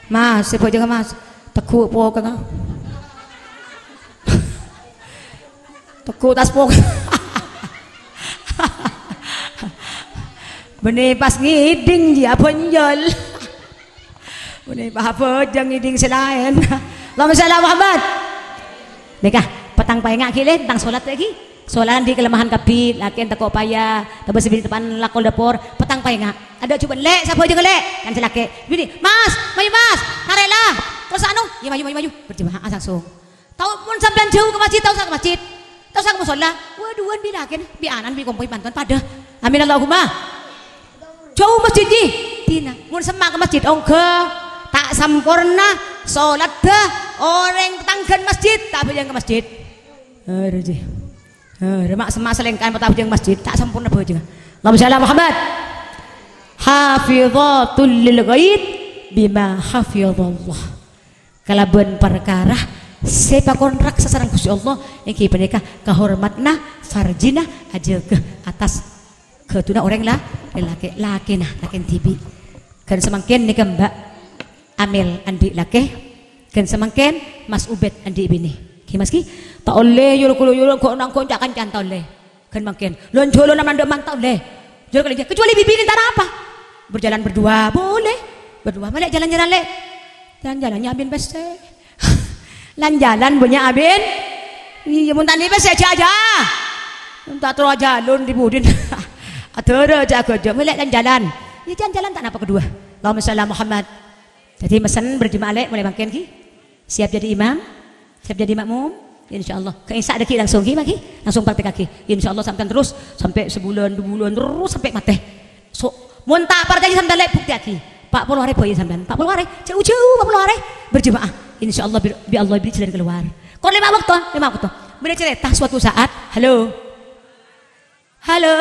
"Mas, sè bhâjângnga, Mas." Tegghu' pokongnga. Tegghu' tas pok-, bânnè pas ngèdhing, jiyâ abhânjhâl. Bânnè pas abhâjâng ngèdhing sè laèn. Allahumma shalli ala Muhammad. Nèka, pettang paènga' ghi', Lè', tentang sholat lagi. Sholat dhi' kelemahan kabbhi, lakèn tako' paya, tabâ sè binè' teppa'na lako dâpor, pettang paènga'. Adâ' jhubâ', "Lè', sè bhâjângnga, Lè'." Kan sè lakè', binè', "Mas, mayu, Mas, narèla." Terros anu, "Iyâ, mayu, mayu, mayu." Berjemaah langsung. Tao mon sampèyan jhâu ka masjid, ta' osa ka masjid. Ta' osa ka musholla. Wa, duwân bi' lakèn, bi' ana'na, bi' kompoy panton padâ. Amin Allahumma. Jhâu masjid, ghi. Dina. Mon semma' ka masjid, ongghâ. Ta' samporna sholatta orèng tatangghân masjid, ta' abhâjâng ka masjid. Arè, jhi. Arè, ma' semma' salèngka'an, ta' abhâjâng masjid, ta' samporna bhâjângnga. Allahumma shalli ala Muhammad. Hafizatul lil ghaib bima hafizallah. Kalabân parkara sè èpakontrak sareng Ghustè Allah, èngghi panèka kahormadhânna farjina, ajâgâ attas ghâdhuna orèng la-, lakè', lakèna, lakèna dhibi'. Ghân samangkèn nèka Mbak Amel andi' lakè, ghân samangkèn Mas Ubed andi' binè. Ghi, Mas, ghi? Ta' ollè yoro-kolo yoro, engko' nang-, engko' ca'-kancan ta' ollè. Ghân mangkèn, lon-jhâlonna mandhâ' man ta' ollè. Jhâlân kali, kecuali binè ta' napa. Berjalan berdua, boleh. Berdua, malè jalan-jalan, Lè'. Jalan-jalan, nyabin pèssè. Lan-jalan, bânnya' abin. Iyâ, mon ta' nèka pèssè, jhâ'-jhâ'. Mon ta' terro ajhâlon dhi budina. Adhârâ, jhâ'-ghâjhâ', malè lan-jalan. Iyâ, jalan-jalan ta' napa kedua. Allahumma shalli ala Muhammad. Dhâddhi, messen berjemaah, Lè', mulai mangkèn, ghi. Siap jadi imam? Siap jadi makmum? Insyaallah. Ka Isya' dhâggi' langsung, ghi, Ma', ghi? Langsung praktekkaghi. Insyaallah sampèyan terros sampè' sabulân, dhu bulân, terros sampè' matè. So, mon ta' parcajâ sampèyan, Lè', buktèyaghi. Pa' polo arè bhâi sampèyan. Pa' polo arè. Jhâu-jhâu pa' polo arè. Berjemaah. Insyaallah bi-, bi' Allah beri jalan keluar. Kor lèma' bâkto, lèma' bâkto. Bâdâ carèta suatu saat. Halo. Halo.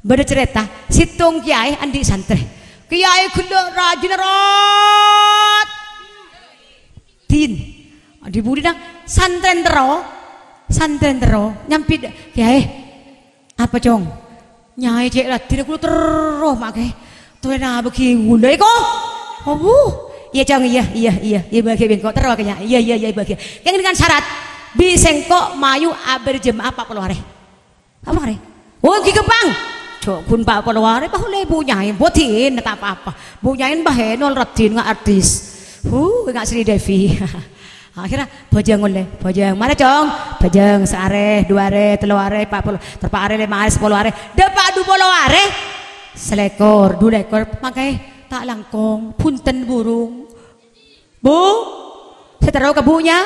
Bâdâ carèta, sèttong kèyaè andi' santrè. Kèyaè ghellâ' rajina rot. Din. Di budina santrèn terro. Santrèn terro. Nyambi, "Kèyaè." "Apa, Cong?" "Nyaè cè' raddhinna kaulâ terro, ma' kè. Tolèna bâgi kaulâ, èko." "Abu." "Iyâ, Cong, iyâ, iyâ, iyâ. Iyâ, bâgi bi' engko'. Terro kèya." "Iyâ, iyâ, iyâ, bâgi." "Kèng dengan syarat, bi' sèngko' mayu abârjâma'a pa' polo arè." "Apa arè?" "Oh, ghi' ghâmpang. Jhâ' ghun pa' polo arè, bâ' ollè bu nyaè, bu dinna ta' pa-apa. Bu nyaè bâ' enol raddhin nga' artis. Huh, nga' Sri Devi." Akhirnya, "Bhâjâng ollè, bhâjâng. Marè, Cong. Bhâjâng saarè, du arè, tello arè, pa' polo, terpa' arè, lèma arè, sapolo arè. Dâpa' du polo arè. Salèkor, du lèkor. Mangkè ta' langkong. Bhunten, burung." Bu, sè terro ka bunya.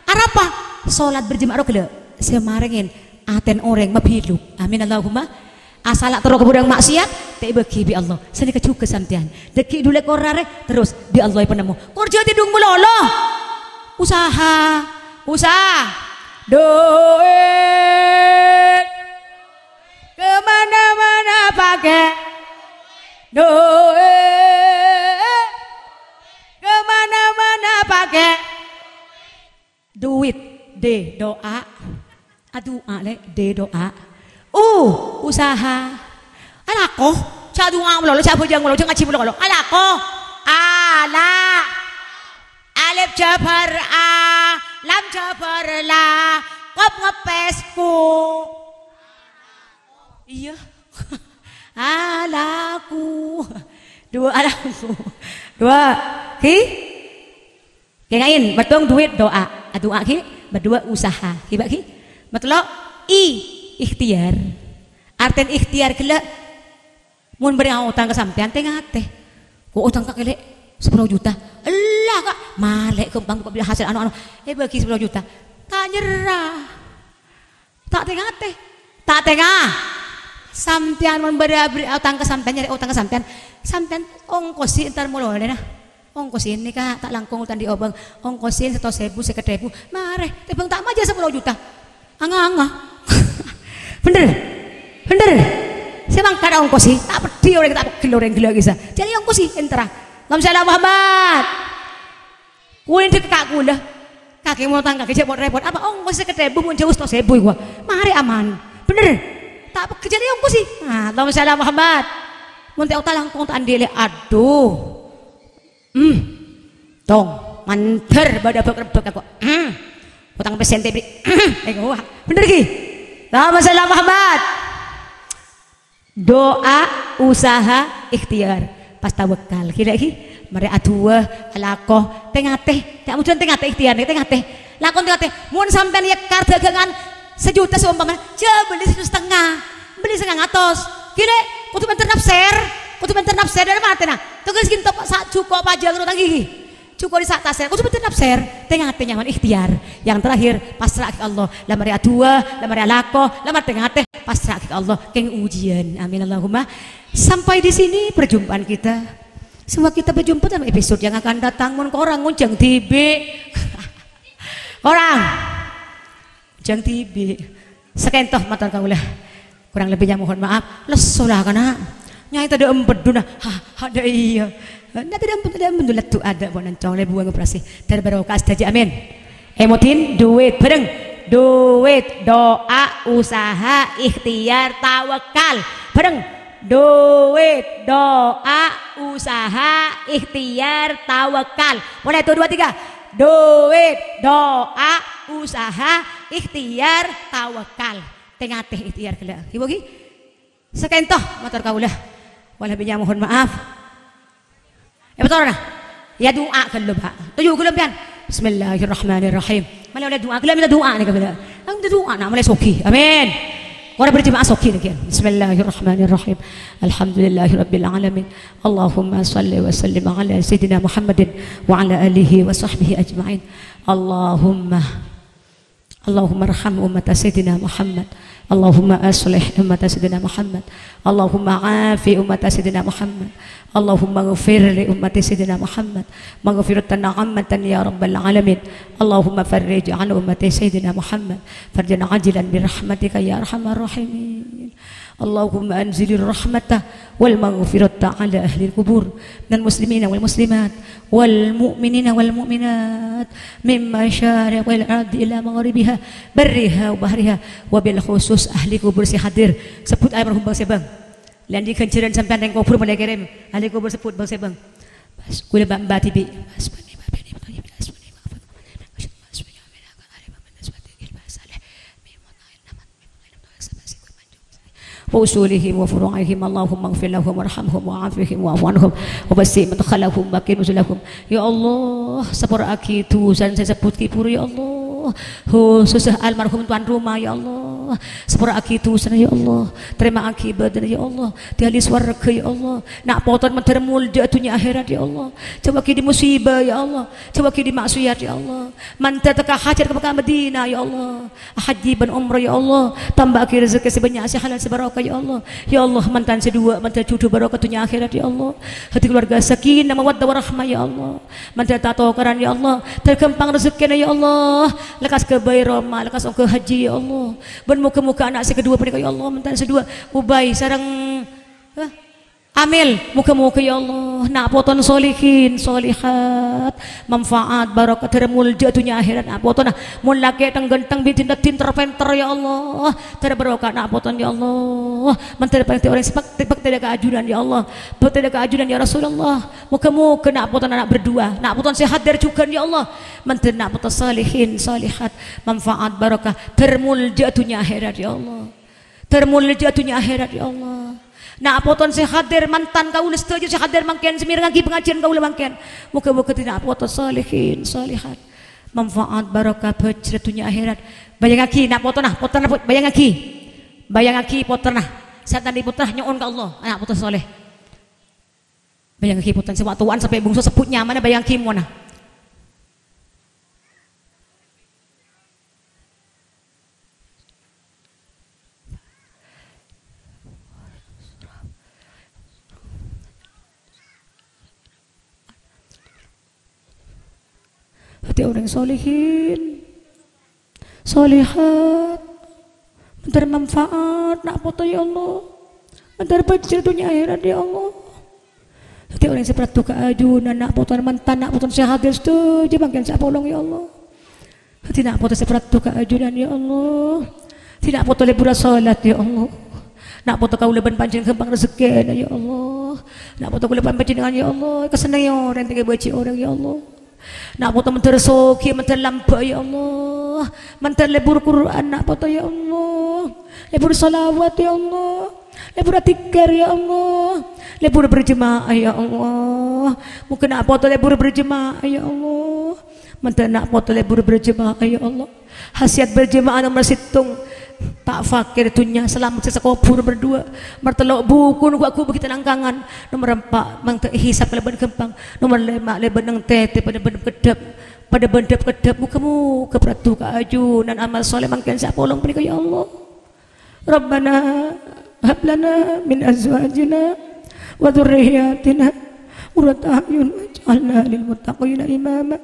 Arapa? Solat berjamaah rowa ghellâ'. Sè marèngè atèn orèng mabiluk. Amin Allahumma. Asalla terro ka bhârâng maksiat, ta' èbâgi bi' Allah. Sanèka jhughân sampèyan. Dâgghi' du lèkor arè, terros bi' Allah èpanemmo. Kor jhâ' tèdung malolo. Usaha. Usaha. Duit. Kemana-mana pakai duit. Kemana-mana pakai duit. D, doa. Adu'a, Lè'. D, doa. U, usaha. Alako. Jhâ' du'a malolo, jhâ' bhâjâng malolo, jhâ' ngajhi malolo. Alako. Ala. Alif jhâbhâr a, lam jhâbhâr la, qaf ngepes ku. Iyâ. Alaku. Dua alaku. Dua. Ghi? Kènga'è, mèttong duit, doa. Adu'a ghi? Mèddhuwâ' usaha. Ghi, Pak, ghi? Mèttello' I, ikhtiar. Artèn ikhtiar ghellâ', mon bâri' aotang ka sampèyan, tè-ngatè. Ko' otang ka' kèlè' sapolo juta. Ella, Ka'. Malè ghâmpang kok bâri' hasèl anu-anu. Eh, bâgi sapolo juta. Ta' nyerra. Ta' tè-ngatè. Ta' tènga. Sampèyan mon bâri' abri-, otang ka sampèyan, nyarè otang ka sampèyan. Sampèyan ongkosi entar mololè, nah. Ongkosin nèka ta' langkong ta' andi' obâng. Ongkosin satos èbu, sèket èbu. Marè, tèbhâng ta' majâ sapolo juta. Anga-anga. Bhender. Bhender. Sè mangkat ongkosi, ta' peddhi orèng, ta' peggel orèng ghellâ' kèsa. Jhâ' rèya ongkosi, entara. Allahumma shalli ala Muhammad. Kulâ ndek ka kulâ. Kakè mon otang kakè jhâ' pot-rèpot. Apa ongkosi sèket èbu mon jhâu satos èbu ghuwâ. Marè aman. Bhender. Ta' peggel jhâ' rèya ongkosi. Nah, Allahumma shalli ala Muhammad. Mon ta' otang langkong ta' andi' lè'. Aduh. Hmm. Tong, mandhâr bâdâ bâk-rebbâk aku. Hmm. Otang pèssè ente bâri'. Hmm. Eh, wah, bhender ghi? Allahumma shalli ala Muhammad. Doa, usaha, ikhtiar. Pas tawakkal. Ghi, lè', ghi? Marè adu'a, alako, tè-ngatè. Ta' mudhun tè-ngatè, ikhtiar nèka tè-ngatè. Lakon tè-ngatè. Mon sampèyan nyèkkar dâgângan sajuta saompamana, jhâ' bellè sajuta satengnga. Bellè sangang atos. Ghi, lè', kodhu mènter nafsèr. Kodhu mènter nafsèr dâri matèna. Tèghâs ghi' ento' sa-, jhuko' pajhâng rowa tang ghi. Jhuko' dhi sa' tasèr. Kodhu mènter nafsèr. Tè-ngatè nyaman ikhtiar. Yang terakhir, pasra'aghi ka Allah. La marè adu'a, la marè alako, la marè tè-ngatè, pasra'aghi ka Allah. Kèng ujian. Amin Allahumma. Sampai di sini perjumpaan kita. Semua kita berjumpa dalam episode yang akan datang. Mon korang ngonjhâng dhibi'. Korang. Jhâng dhibi'. Sakènto mator kaulâ. Kurang lebihnya mohon maaf. Lesso la kana'. Nyaè tadâ' empedduna. Ha, ha, dâ' iyâ. Nyaè tadâ' empedduna, tadâ' empedduna, lettu adâ' pon encong lè buwâng operasi. Dâr barokah sadhâjâ, amin. Emodin, duit, bhâreng. Duit, doa, usaha, ikhtiar, tawakal. Bhâreng. Duit, doa, usaha, ikhtiar, tawakal. Mulai, satu, dua, tiga. Duit, doa, usaha, ikhtiar, tawakal. Tè-ngatè ikhtiar ghellâ'. Ghi, Bu, ghi? Sakènto mator kaulâ. Wala bânnya' mohon maaf. Èpatorona. Yâ, du'a ghâllu, Pak. Toju' ghâllu sampèyan. Bismillahirrahmanirrahim. Malè ollè du'a ghâllu, mènta du'a nèka ghâllu. Mènta du'a, na', malè soghi. Amin. Kora berjemaah soghi nèka. Bismillahirrahmanirrahim. Alhamdulillahirabbil alamin. Allahumma shalli wa sallim ala sayyidina Muhammadin wa ala alihi wa sahbihi ajma'in. Allahumma اللهم ارحم أمة سيدنا محمد. اللهم أصلح أمة سيدنا محمد. اللهم عاف أمة سيدنا محمد. اللهم اغفر لأمة سيدنا محمد مغفرة عامة يا رب العالمين. اللهم فرج عن أمة سيدنا محمد فرجا عاجلا برحمتك يا أرحم الراحمين. اللهم أنزل الرحمة والمغفرة على أهل القبور من المسلمين والمسلمات والمؤمنين والمؤمنات من مشارق الأرض إلى مغاربها برها وبحرها, wabil khusus ahli kubur sè hadir. Sebbhut almarhum Bang Sèbâng. Lè' andi' ghânjhârân sampèyan neng kobhur malè kèrèm. Ahli kubur sebbhut Bang Sèbâng. Pas kulâ bâ'-, bâ' dhibi'. وأصولهم وفروعهم. اللهم اغفر لهم وارحمهم وعافهم واعف عنهم ووسع مدخلهم وأكرم نزلهم. Ya Allah, sapora'aghi dhusana sè sebbhut ghi' bhuru, ya Allah. Khususnya almarhum tuan rumah, ya Allah. Sapora'aghi dhusana, ya Allah. Tarèma'aghi ibadana, ya Allah. Di ahli swarga, ya Allah. Na' potona mandhâr molja dhunnya akhèrat, ya Allah. Jhâuwâghi dâri musibah, ya Allah. Jhâuwâghi dâri maksiat, ya Allah. Mandhâr tekka hajhât ka Mekkah Madinah, ya Allah. Hajji bân umrah, ya Allah. Tambâ'aghi rejhekkè sè bânnya', sè halal, sè barokah, ya Allah. Ya Allah, mantan sè duwâ', mandhâr jhudhu barokah dhunnya akhèrat, ya Allah. Hâddhi kalowarga sakinah, mawaddah, warahmah, ya Allah. Mandhâr ta' tokaran, ya Allah. Dhâr ghâmpang rejhekkèna, ya Allah. Lekkas ghâbây roma, lekkas ongghâ hajji, ya Allah. Bân moghâ-moghâ ana' sè kaduwâ panèka, ya Allah, mantan sè duwâ', Ubay sareng, hah? Amel, moghâ-moghâ, ya Allah, na' potona solihin, solihat, manfaat, barokah, dhâr molja dhunnya akhèrat na' potona. Mon lakè' thèng-ghântheng, bhidhin dhâddhi ter-pènter, ya Allah, dhâr barokah na' potona, ya Allah. Mandhâr bhâkti orèng sè bhâk-, bhâkti ka ajunan, ya Allah, bhâkti ka ajunan, ya Rasulullah. Moghâ-moghâ na' potona ana' berdua, na' potona sè hadir jhughân, ya Allah. Mandhâr na' potona solihin, solihat, manfaat, barokah, dhâr molja dhunnya akhèrat, ya Allah. Dhâr molja dhunnya akhèrat, ya Allah. Na' potona sè hadir, mantan kaulâ sadhâjâ sè hadir mangkèn, sè mèrengngaghi pangajiân kaulâ mangkèn. Moghâ-moghâ dhâddhi na' potona solihin, solihat. Manfaat, barokah, bhâjhrâ dhunnya akhèrat. Bâjângaghi na' potona, pottrana, bâjângaghi. Bâjângaghi pottrana. Sè tandhi pottra nyo'on ka Allah, na' pottra soleh. Bâjângaghi pottrana sè wa-, towa'an sampè' bungsu, sebbhut nyamana, bâjângaghi mowana. Dhâddhi orèng solihin, solihat, mandhâr manfaat, na' potona, ya Allah, mandhâr bhâjhrâ dhunnya akhèrat, ya Allah. Dhâddhi orèng sè paraddhu ka ajunan, na' potona mantan, na' potona sè hadir sadhâjâ mangkèn sè apolong, ya Allah. Dhâddhi na' potona sè paraddhu ka ajunan, ya Allah. Dhâddhi na' potona lebur asolat, ya Allah. Na' potona kaulâ bân panjhennengngan ghâmpang rejhekkèna, ya Allah. Na' potona kaulâ bân panjhennengngan, ya Allah, èkasennengngè orèng, ta' èkabâji' orèng, ya Allah. Na' potona mandhâr soghi, mandhâr lambâ', ya Allah. Mandhâr lebur Qur'an, na' potona, ya Allah. Lebur shalawat, ya Allah. Lebur adzikkar, ya Allah. Lebur berjemaah, ya Allah. Moghâ na' potona lebur berjemaah, ya Allah. Mandhâr na' potona lebur berjemaah, ya Allah. Khasiat berjemaah nomer sèttong, ta' fakir dhunnya, salamet sè sakobhur, nomer duwâ'. Nomer tello', bukuna ghu-, ghu-, bâgi tanangkangan. Nomer empa', mangkèn èhisab kalabân ghâmpang. Nomer lèma', lèbât neng tètè padâ bân keddhâp. Padâ bân dhâp-keddhâp. Moghâ-moghâ paraddhu ka ajunan amal shaleh mangkèn sè apolong panèka, ya Allah. ربنا هب لنا من أزواجنا وذرياتنا قرة أعين واجعلنا للمتقين إماما،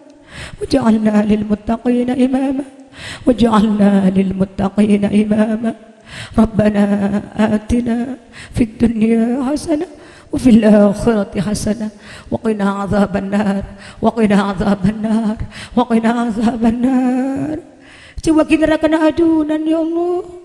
واجعلنا للمتقين إماما، واجعلنا للمتقين إماما. ربنا آتنا في الدنيا حسنة وفي الآخرة حسنة وقنا عذاب النار، وقنا عذاب النار، وقنا عذاب النار. Jhâuwâghi narakana ajunan, ya Allah.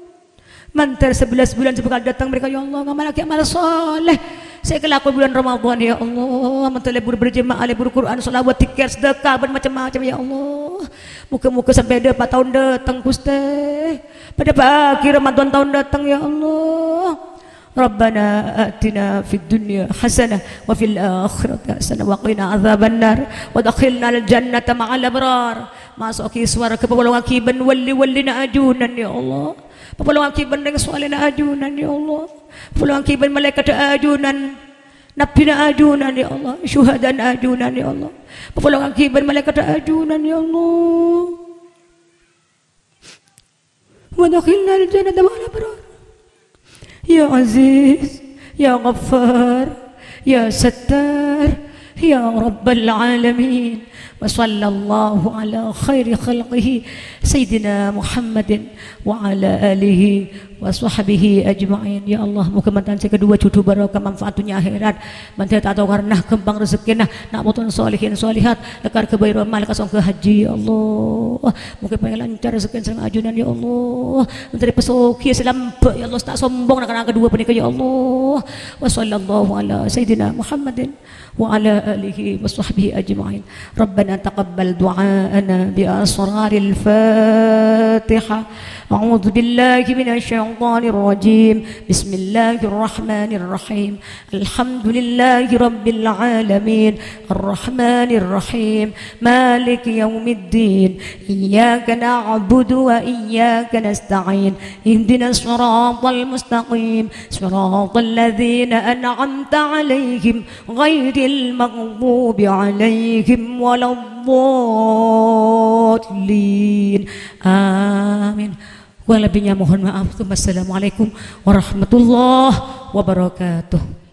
Mandhâr sabellâs bulân sè bhâkal dâteng panèka, ya Allah, ngamallaghi amal shaleh sè èkalako bulân Ramadhan, ya Allah. Mandhâr lebur berjemaah, lebur Qur'an, shalawat, dzikkar, sedekah, bân macem-macem, ya Allah. Moghâ-moghâ sampè' dâpa' taon dâteng, Ghustè. Padâpa'aghi Ramadhan taon dâteng, ya Allah. ربنا آتنا في الدنيا حسنة وفي الآخرة حسنة وقنا عذاب النار وأدخلنا الجنة مع الأبرار. Maso'aghi sowarghâ, papolongaghi bân wali-walina ajunan, ya Allah. Papolongaghi bân rèng shalèhna ajunan, ya Allah. Papolongaghi bân malaèkatta ajunan, nabbhina ajunan, ya Allah. Syuhadana ajunan, ya Allah. Papolongaghi bân malaèkatta ajunan, ya Allah. وأدخلنا الجنة مع الأبرار. يا عزيز، يا غفار، يا ستار، يا رب العالمين. وصلى الله على خير خلقه سيدنا محمد وعلى آله وصحبه أجمعين. Ya Allah, moghâ mantan sè kaduwâ jhudhu barokah, manfaat dhunnya akhèrat. Mandhâr ta' tokarna, ghâmpang rejekkèna, na' poton solehin solehat, lekar ghâbây roma, lekas ongghâ hajji, ya Allah. Moghâ palancar rejekkèna sareng ajunan, ya Allah. Mandhâr pasoghi sè lambâ', ya Allah, ta' sombong na'-kana' kaduwâ panèka, ya Allah. Wa sallallahu ala sayyidina Muhammadin wa ala alihi wa sahbihi ajma'in. Rabbana taqabbal du'aana bi asraril Fatihah. A'udzu billahi minasy syaithanir rajim. Bismillahirrahmanirrahim. Alhamdulillahi rabbil alamin. Arrahmanirrahim. Maliki yaumiddin. Iyyaka na'budu wa iyyaka nasta'in. Ihdinas siratal mustaqim. Siratal ladzina an'amta 'alaihim ghairil maghdubi 'alaihim waladdallin. Amin. Kurang lebihnya mohon maaf. Tsumma assalamualaikum warahmatullahi wabarakatuh.